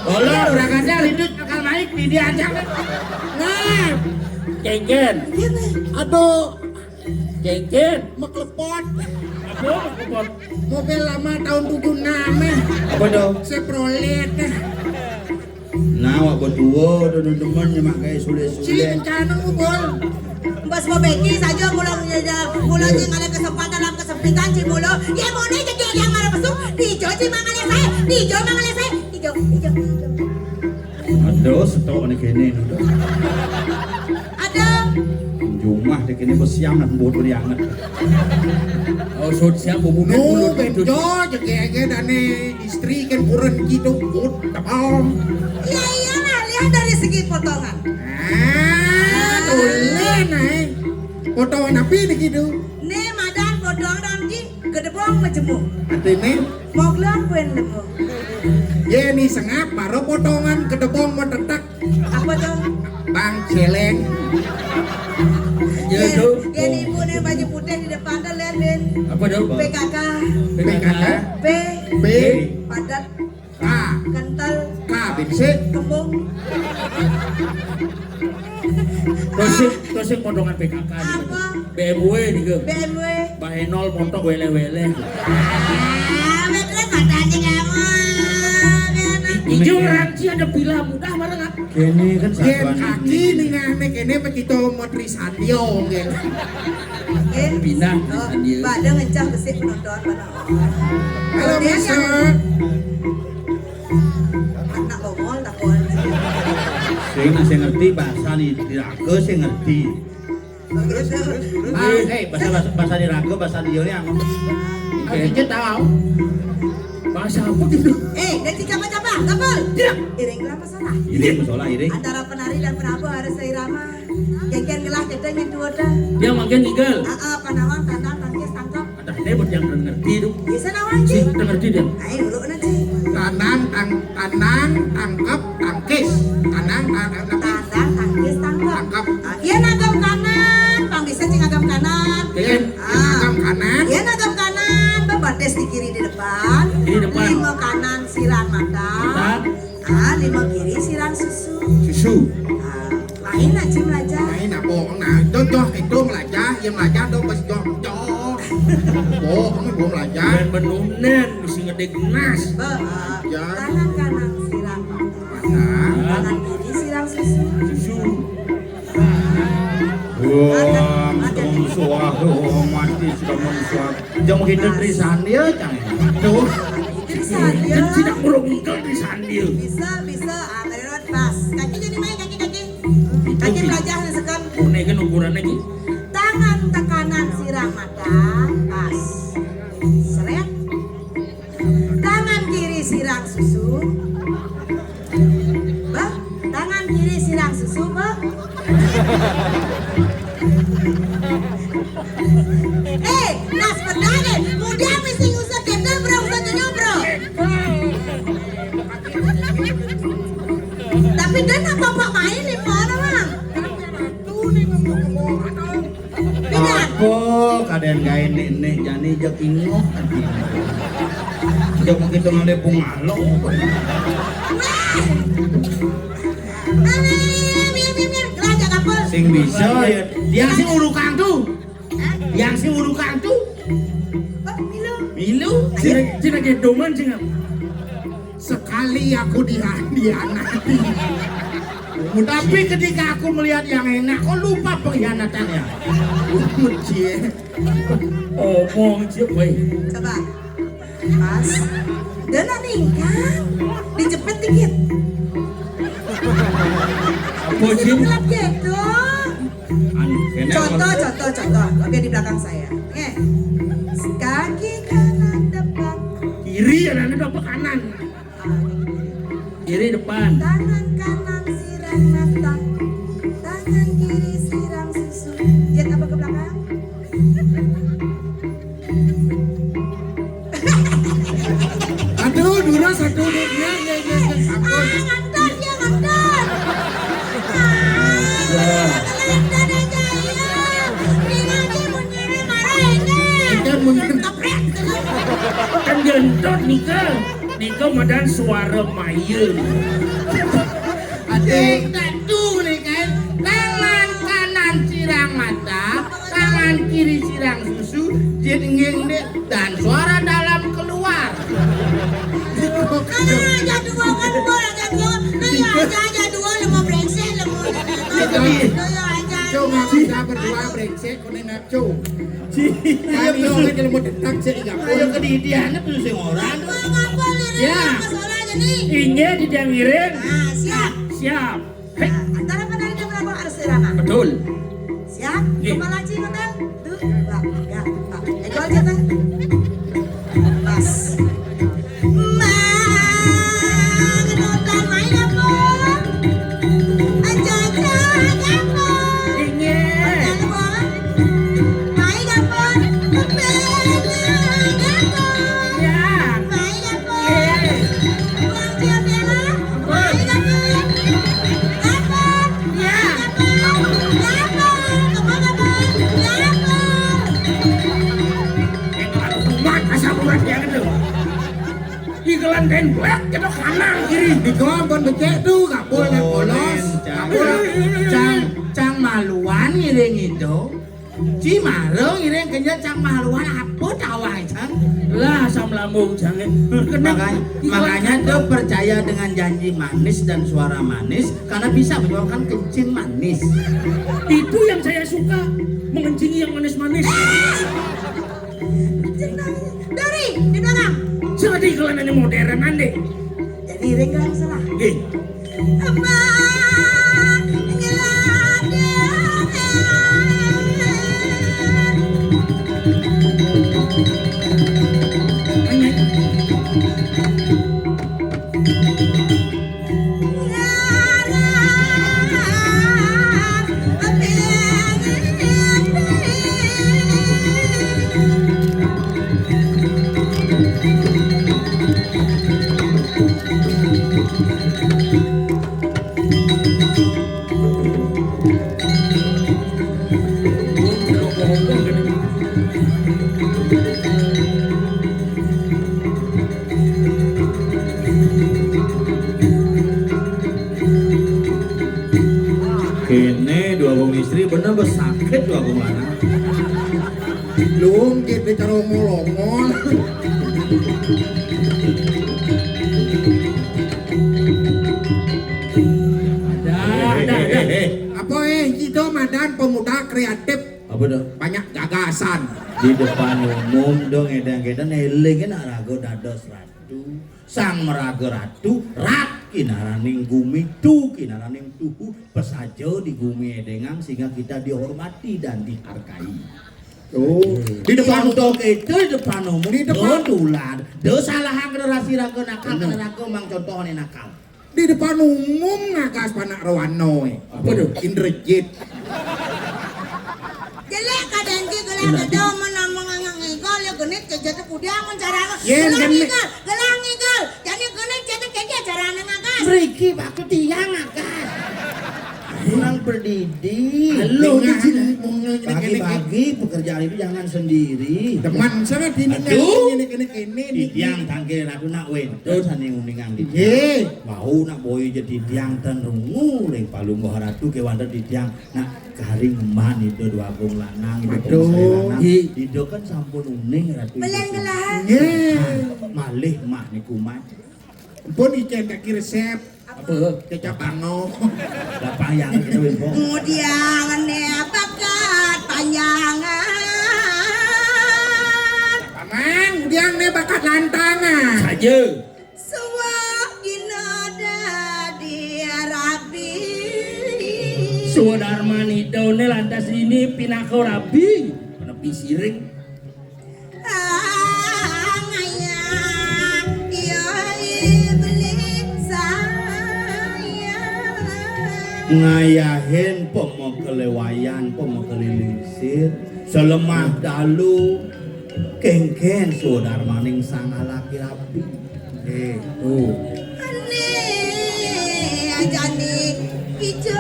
Tolong, orang aja rindu bakal naik di dia aja. Nah, Kengken. Aduh, Kengken. Meklepot. Apa meklepot? Mobil lama tahun tujuh enam, eh. Apa tuh? Chevrolet, eh. Nah, awak berdua udah demen nyemak kayak sule-sule. Cik, rencana ngumpul. Bos mau beki saja mula, mula, mula, ada kesempatan dalam kesempitan, cik mula. Ya, mau nih jadi yang marah besuk. Dijo, cik, mangan saya. Dijo, mangan saya. Dijo, dijo, dijo. Aduh, setok nih kene nih. Ada. Jumah dek ini bersiam nak buat beri anget. Oh, sud siap bubukan. No, mulut itu. Bejo, jege-jege dane istri kan kurang gitu, kut, tepong. Iya, iyalah, lihat dari segi potongan. Ah, boleh, naik. Potongan apa ini gitu? Nih, madan potongan ji, gedebong majemuk. Artinya? Moglong kuen lemu. Ye, ni sengap, baru potongan gedebong matetak. Apa tuh? Bang Celeng. Ya, tuh. Ye, ni ibu ni baju putih di depan tuh, lihat, Din. Apa tuh? P K K. P K K. P. P. Padat. K. Kental. K, binsik. Kembung. Tosik, tosik potongan P K K nih. Apa? B M W nih, Ge. B M W. Bahenol montok wele-wele. Ah, betul kata aja kamu. Ijo ranci ada pila mudah bareng, ah. Kene kan satuan kaki ini. Nih, nah, nih, kene pecito mau Trisandio, gitu. Pindah Trisandio. Pada ngencah besik penonton, mana? Halo, Mister. Anak bongol, takon. Sing, sing ngerti bahasa nih, diraga sing ngerti. Bagus, bagus. Ah, eh, bahasa, bahasa, bahasa diraga, bahasa dia nih, apa? Oke. Kita tahu. Bahasa apa gitu? Eh, dan si capa-capa, tapal. Tidak. Iring kelapa salah. Iring salah, iring. Antara penari dan penabuh harus seirama. Kengken gelah kita nyentuh dah. Dia makin igel. Ah, ah, panawang, tandang, tangkis, tangkap. Ada hebat yang ngerti tuh. Bisa nawang, Ci. Ngerti dia. Ayo, dulu na, Ci. Tanang, tang, tanang, tangkep, tangkis. Tanang, tang, tang, tangkis. Tanang, tangkis, tangkep. Tangkep. Ah, iya, nagam kanan. Pang bisa, Ci, nagam kanan. Iya. Ah. Nagam kanan. Iya, nagam kanan. Bebatis di kiri, di depan. Di depan. Lima kanan, silang mata. Mata. Ah, lima kiri, silang susu. Susu. Ah. Main aja melajah. Main apa? Nah, contoh itu melajah, yang melajah dong pas dong, dong. Bohong, bohong melajah. Dan menunen, mesti ngedek nas. Be, ah, ya. Tangan kanan siram mata. Mata. Tangan kiri siram susu. Susu. Wah, untung suah, oh, mati sudah mensuah. Jangan begitu trisan dia, cang. Tuh. Trisan dia. Tidak berungkel trisan dia. Bisa, bisa. Ah, dari pas. Kaki jadi main, kaki, kaki. Kaki belajar sekam. Ini kan ukurannya ki. Tangan tekanan siram mata, pas. Sirang susu. Bah, tangan kiri sirang susu, Bah. Eh, nas pedane, muda mesti ngusut dendel, bro, ngusut dulu, bro. Tapi dan apa Pak main di mana, Bang? Apa kadén gaé nék-nék jani jek ingoh. Jek begitu ngalih pungalo. Sing bisa ya. Yang sing urukang tuh. Yang sing urukang tuh. Milu. Cina, cina gedoman cina. Sekali aku dia dianati. Tapi ketika aku melihat yang enak, kok lupa pengkhianatannya. Mecil. Omong cik, woi. Coba. Pas. Dona ningkang. Dijepit dikit. Apa sih? Gelap gitu. Anu, kene contoh, contoh, contoh. Oke, di belakang saya. Oke. Kaki kanan depan. Kiri ya, nanti apa kanan? Ah, ini kiri. Kiri depan. Tangan kanan sirang mata. Tangan kiri sirang susu. Lihat apa ke belakang? Aduh, dura satu dunia, ya, ya, ya, ampun. Ah, ngantor dia, ngantor. Ah, ngantor aja, iya. Dia aja mau nyari marah ini. Kan mun- Keprek, gitu. Kan gentot nika. Nika madan suara mayun. Aduh, satu nih kan. Tangan kanan sirang mata, tangan kiri sirang susu, jin nging deh, dan suara dalam keluar. Ayo aja dua kan, dua aja dua. Ayo aja aja dua, lemah brengsek, lemah. Ayo aja. Cuma bisa berdua brengsek, kuning ngaco. Ayo, ayo, ayo, ayo, ayo, ke di dia, anak tuh sing orang. Dua kapal ini, ya. Masalahnya nih. Inggih, di dia ngiring. Nah, siap. Siap. Hei. Nah, antara penari dan penambang harus irama. Betul. Siap? Nggih. Kepala cing, hotel. Tuh, Mbak, Mbak, Mbak. Edo aja, Mbak. Pas. Mbak, nonton main apa? Aja, aja, aja, apa? Inggih. Hotel apa? Main apa? Main apa? Ya. Main apa? Inggih. Uang dia, Bella. Ikelan templek kita kanan kiri. Di kampung becek tuh, kapul dan polos. Kapul, cang, cang maluan ngiring itu. Ci marung iring kenyal cang maluan apa tawang cang? Lah, asam lambung cang. Makanya, makanya tuh percaya dengan janji manis dan suara manis karena bisa menyebabkan kencing manis. Itu yang saya suka, mengencingi yang manis-manis. Dari di belakang. Jadi kalau nanya modern ande. Jadi iring kan salah. Eh, Kene dua wong istri bener besakit dua wong lanang. Lung, kita cara ngolongol. Ada, ada, ada. Apa, eh, kita madan pemuda kreatif. Apa dah? Banyak gagasan. Di depan umum dong, edang-edang, eling nak raga dados ratu. Sang maraga ratu, rat kinaraning gumi, tu kinaraning tuhu, pesaja di gumi edengang sehingga kita dihormati dan dihargai. Oh, di depan contoh itu di depan umum. Di depan tulan. Dia salah generasi raga nakal, bener. Raga mang contohnya nakal. Di depan umum ngagas panak rawano, eh. Apa tuh? Indrajit. Jelek kadang ki gelah gedong menang mengangang ngigol ya genit ke jatuh kudiang mencarana. Yen gelah genit. Ngigol, gelah ngigol. Jadi genit jatuh keke carana ngagas. Mriki waktu tiang ngagas. Kurang pendidik. Halo, dengan izin, eh. Pagi-pagi pekerjaan itu jangan sendiri. Teman sana di ini, aduh. Ini, ini, ini, ini. Tiang tangkil aku nak wénten sané uningan tiang. Nggih. Wau nak boyo jadi tiang ten rungu ring Palungguh Ratu kéwanten tiang nak garing ngemban Ida Dwagung Lanang, Ida, aduh, Pemasahe Lanang. Nggih. Ida kan sampun uning Ratu. Beleng Ida. Gelah. Nggih. Malih mah niku mah. Pun icen kaki resep. Apa? Kecap bango. Lah panjang gitu, Win, kok. Mudiang ne bakat panjangan. Paman, mudiang ne bakat lantangan. Saja. Suwah gina dadi rabi. Swadarman Ida ne lantas ini pinaka rabi. Penepi siring. Ngayahin pemekele wayan, pemekele lingsir, selemah dalu, kéngkén swadarmaning sang alaki rabi. Eh, tuh. Ane ajane ijo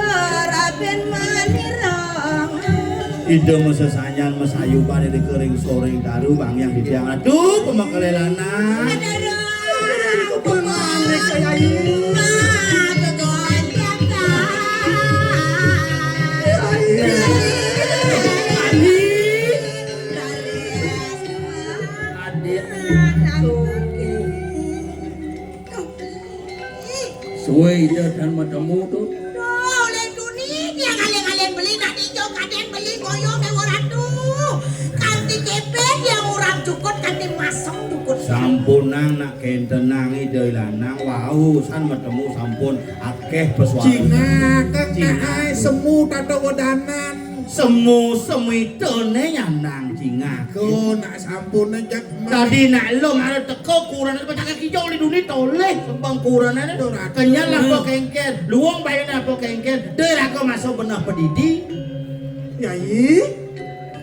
raben manirang. Ida masesanyan masayuban ing kering soring daru bang yang didiang. Aduh, pemekele lanang. Aduh, pemekele kaya ini. Adik. Suwe Ida tan matemu to. Duh, oleh duni dia ngalih-ngalih beli nak dijo kadén beli ngoyo Déwa Ratu. Kanti kepé dia ngurap jukut kanti masem jukut. Sampunang nak kéntenang Ida lanang wau san matemu sampun akéh pesuara. Cingak, cingak. Semu tata wedanan. Semu semitone nyandang cingak. Ko nak sampun jak. Tadi nak lo mara teko kurane pacake kijo li duni toleh sembang kuranane. Kenyal apa kengken? Luwung bayane apa kengken? Deraga masuk benah pedidi. Yai.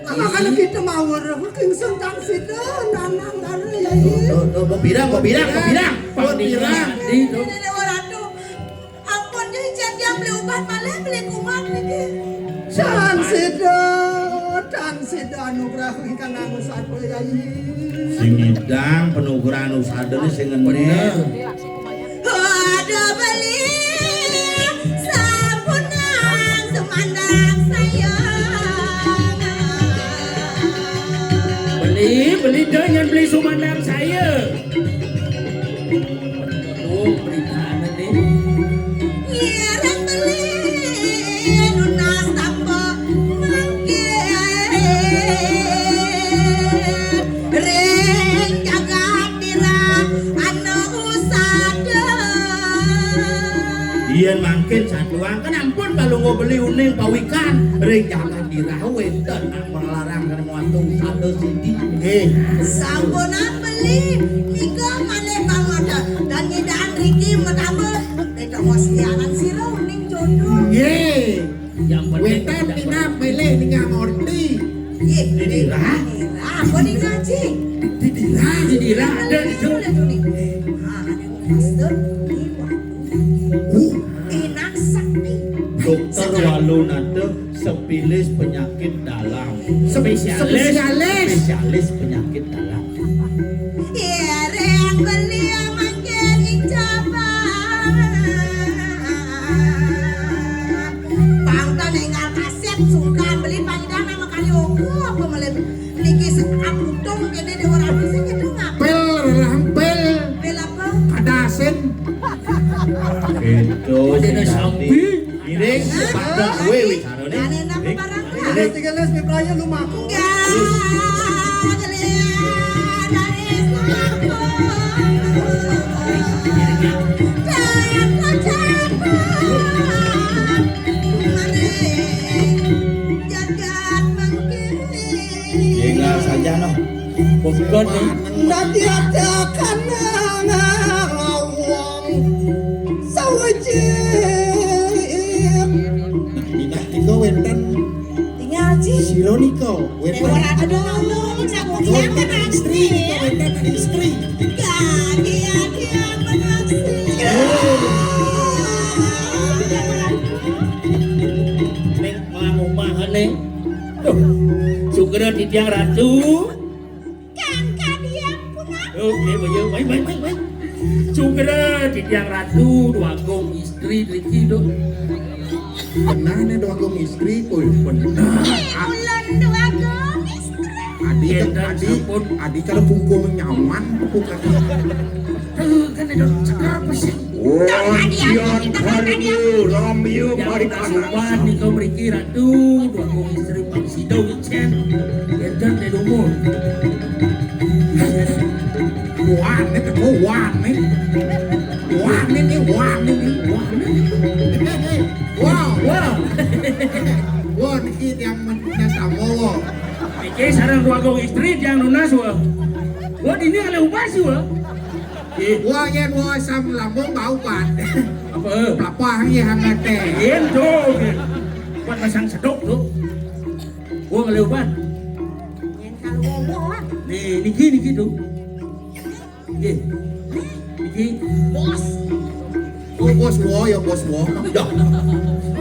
Anak-anak kita mawar, king sentang sida, nanang dara, Yai. Tuh, tuh, tuh, kok birang, kok birang, kok birang. Kok birang. Ini Déwa Ratu. Ampun, Yai, jan tiang beli ubat malih beli kumat niki. Tan sida, tan sida anugrah ingkang nganggo satwa, Yai. Sing ngidang panugrahan usadane sing ngeneh. Bener. Ada beli sampun nang sumandang saya. Beli, beli dah yang beli sumandang saya. Oh, berita apa nih? Ngiring beli nunas tapa mangkin ring jagat dira anu usada. Yen mangkin satuang kan ampun palungguh beli uning pawikan ring jagat dira wénten nak melarang kena muatu usada sidi. Nggih. Sampun beli nika malih pamada dan nyidaan riki metama. Beda wasianan sira uning jodoh. Nggih. Yang penting wénten tinggal milih tinggal ngerti. Nggih. Didira. Didira. Apa nih ngaji? Didira. Didira ada di sini. Ah, ada maksud. Ini waduh. Enak sakti. Dokter Walunata spesialis penyakit dalam. Spesialis. Spesialis. Spesialis penyakit dalam. Ireng beli mangkin ijaban. Pangta ninggal kasép sungkan beli pangidan nama kali ogo apa melih niki sekat utung kene Déwa Ratu sing nyetung apa? Pil, rampil. Pil apa? Kadasin. Itu sing sampi. Iring sepatu kowe wicarane. Ane nang barang. Tiga les pipraya lumaku. Jagat mangkin. Nanti ada kana ngawong sawiji. Minah nika wénten. Tinggal, Ci. Sira nika wénten. Aduh, aku siapa, istri nika wénten, istri. Gak, dia, dia, ning mangumahane. Duh, sugra titiang ratu. Kang kadiang punapa? Oke, bayu, baik, baik, baik, baik. Sugra titiang ratu, Dwagung istri driki, duh. Benahne Dwagung istri, kuy, benah. Ulun Dwagung istri. Adi, adi, adi kalau punggung nyaman, bukan. Tuh, kan ada seger apa sih? Wah, kian kadiu, ramyu, mari kanan. Sopan nika mriki, Ratu, Dwagung istri Pak Sido Wicen. Enten di rumah. Wah, ini teko wah, nih. Wah, ini, nih, wah, ini, nih, wah, ini. Wah, wah. Wah, niki tiang men-, nang sama, wah. Niki sareng Dwagung istri tiang nunas, wah. Wah, dini ale ubas, wah. Ih. Wah, yen wah asam lambung bau, Pak. Apa? Pelapah, iya, hangat, teh. Yen, tuh, yen. Buat masang sedok, tuh. Wah, ale ubas. Yen kalau ngomong, nih, niki, niki, tuh. Nggih. Iki bos. Oh, bos wo, ya bos wo. Dah.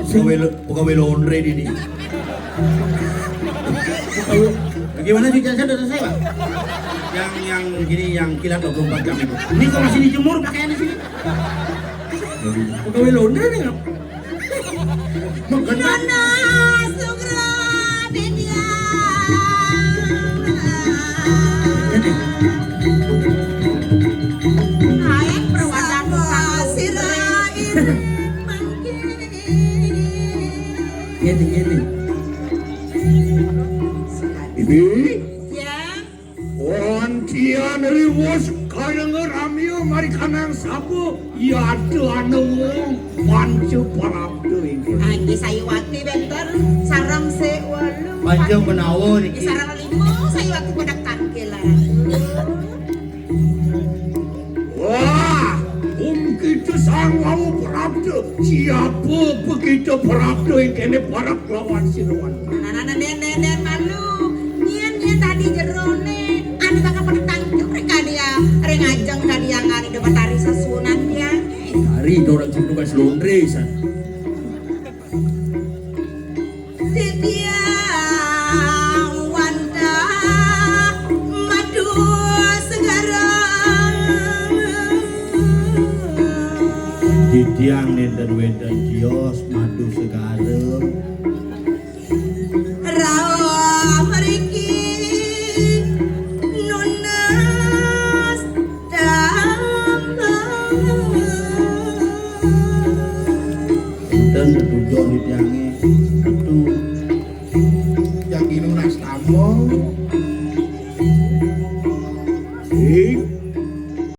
Pegawai lo-, pegawai laundry ini. Bagaimana sih, saya sudah selesai, Pak? Yang, yang gini, yang kilat dua puluh empat jam itu. Ini kok masih dijemur pakaiannya sini? Pegawai laundry nih, Pak. Mengkena. Nana Sugra Dedia. Ayan perwatamu. Sira iring mangkin. Ini, ini. Ini. Ya. Wantian riwos kadang ramya mari kanang sapa, yada ana wong panca prapta inggih. Ah, inggih, Sayuwati wénten sareng sik wolu. Panca menawa niki. Sareng lima, Sayuwati pada tangkil, Ratu. Wah, um kita sang wau prapta. Siapa begitu prapta ing kene para lawan sira wan. Nah, nah, nah, den, den, den, malu. Nyén, nyén tadi jerone, anu bakal pada tangkil mereka dia. Ring ajeng tadi yang anu dapat tari sasunan dia. Tari dorong sing tugas laundry, san. Titiang wantah madu segara. Titiang nénten wénten tios madu segara. Rauh mriki nunas tambah. Nénten tetujon titiangé. Aduh. Yang nunas tambah.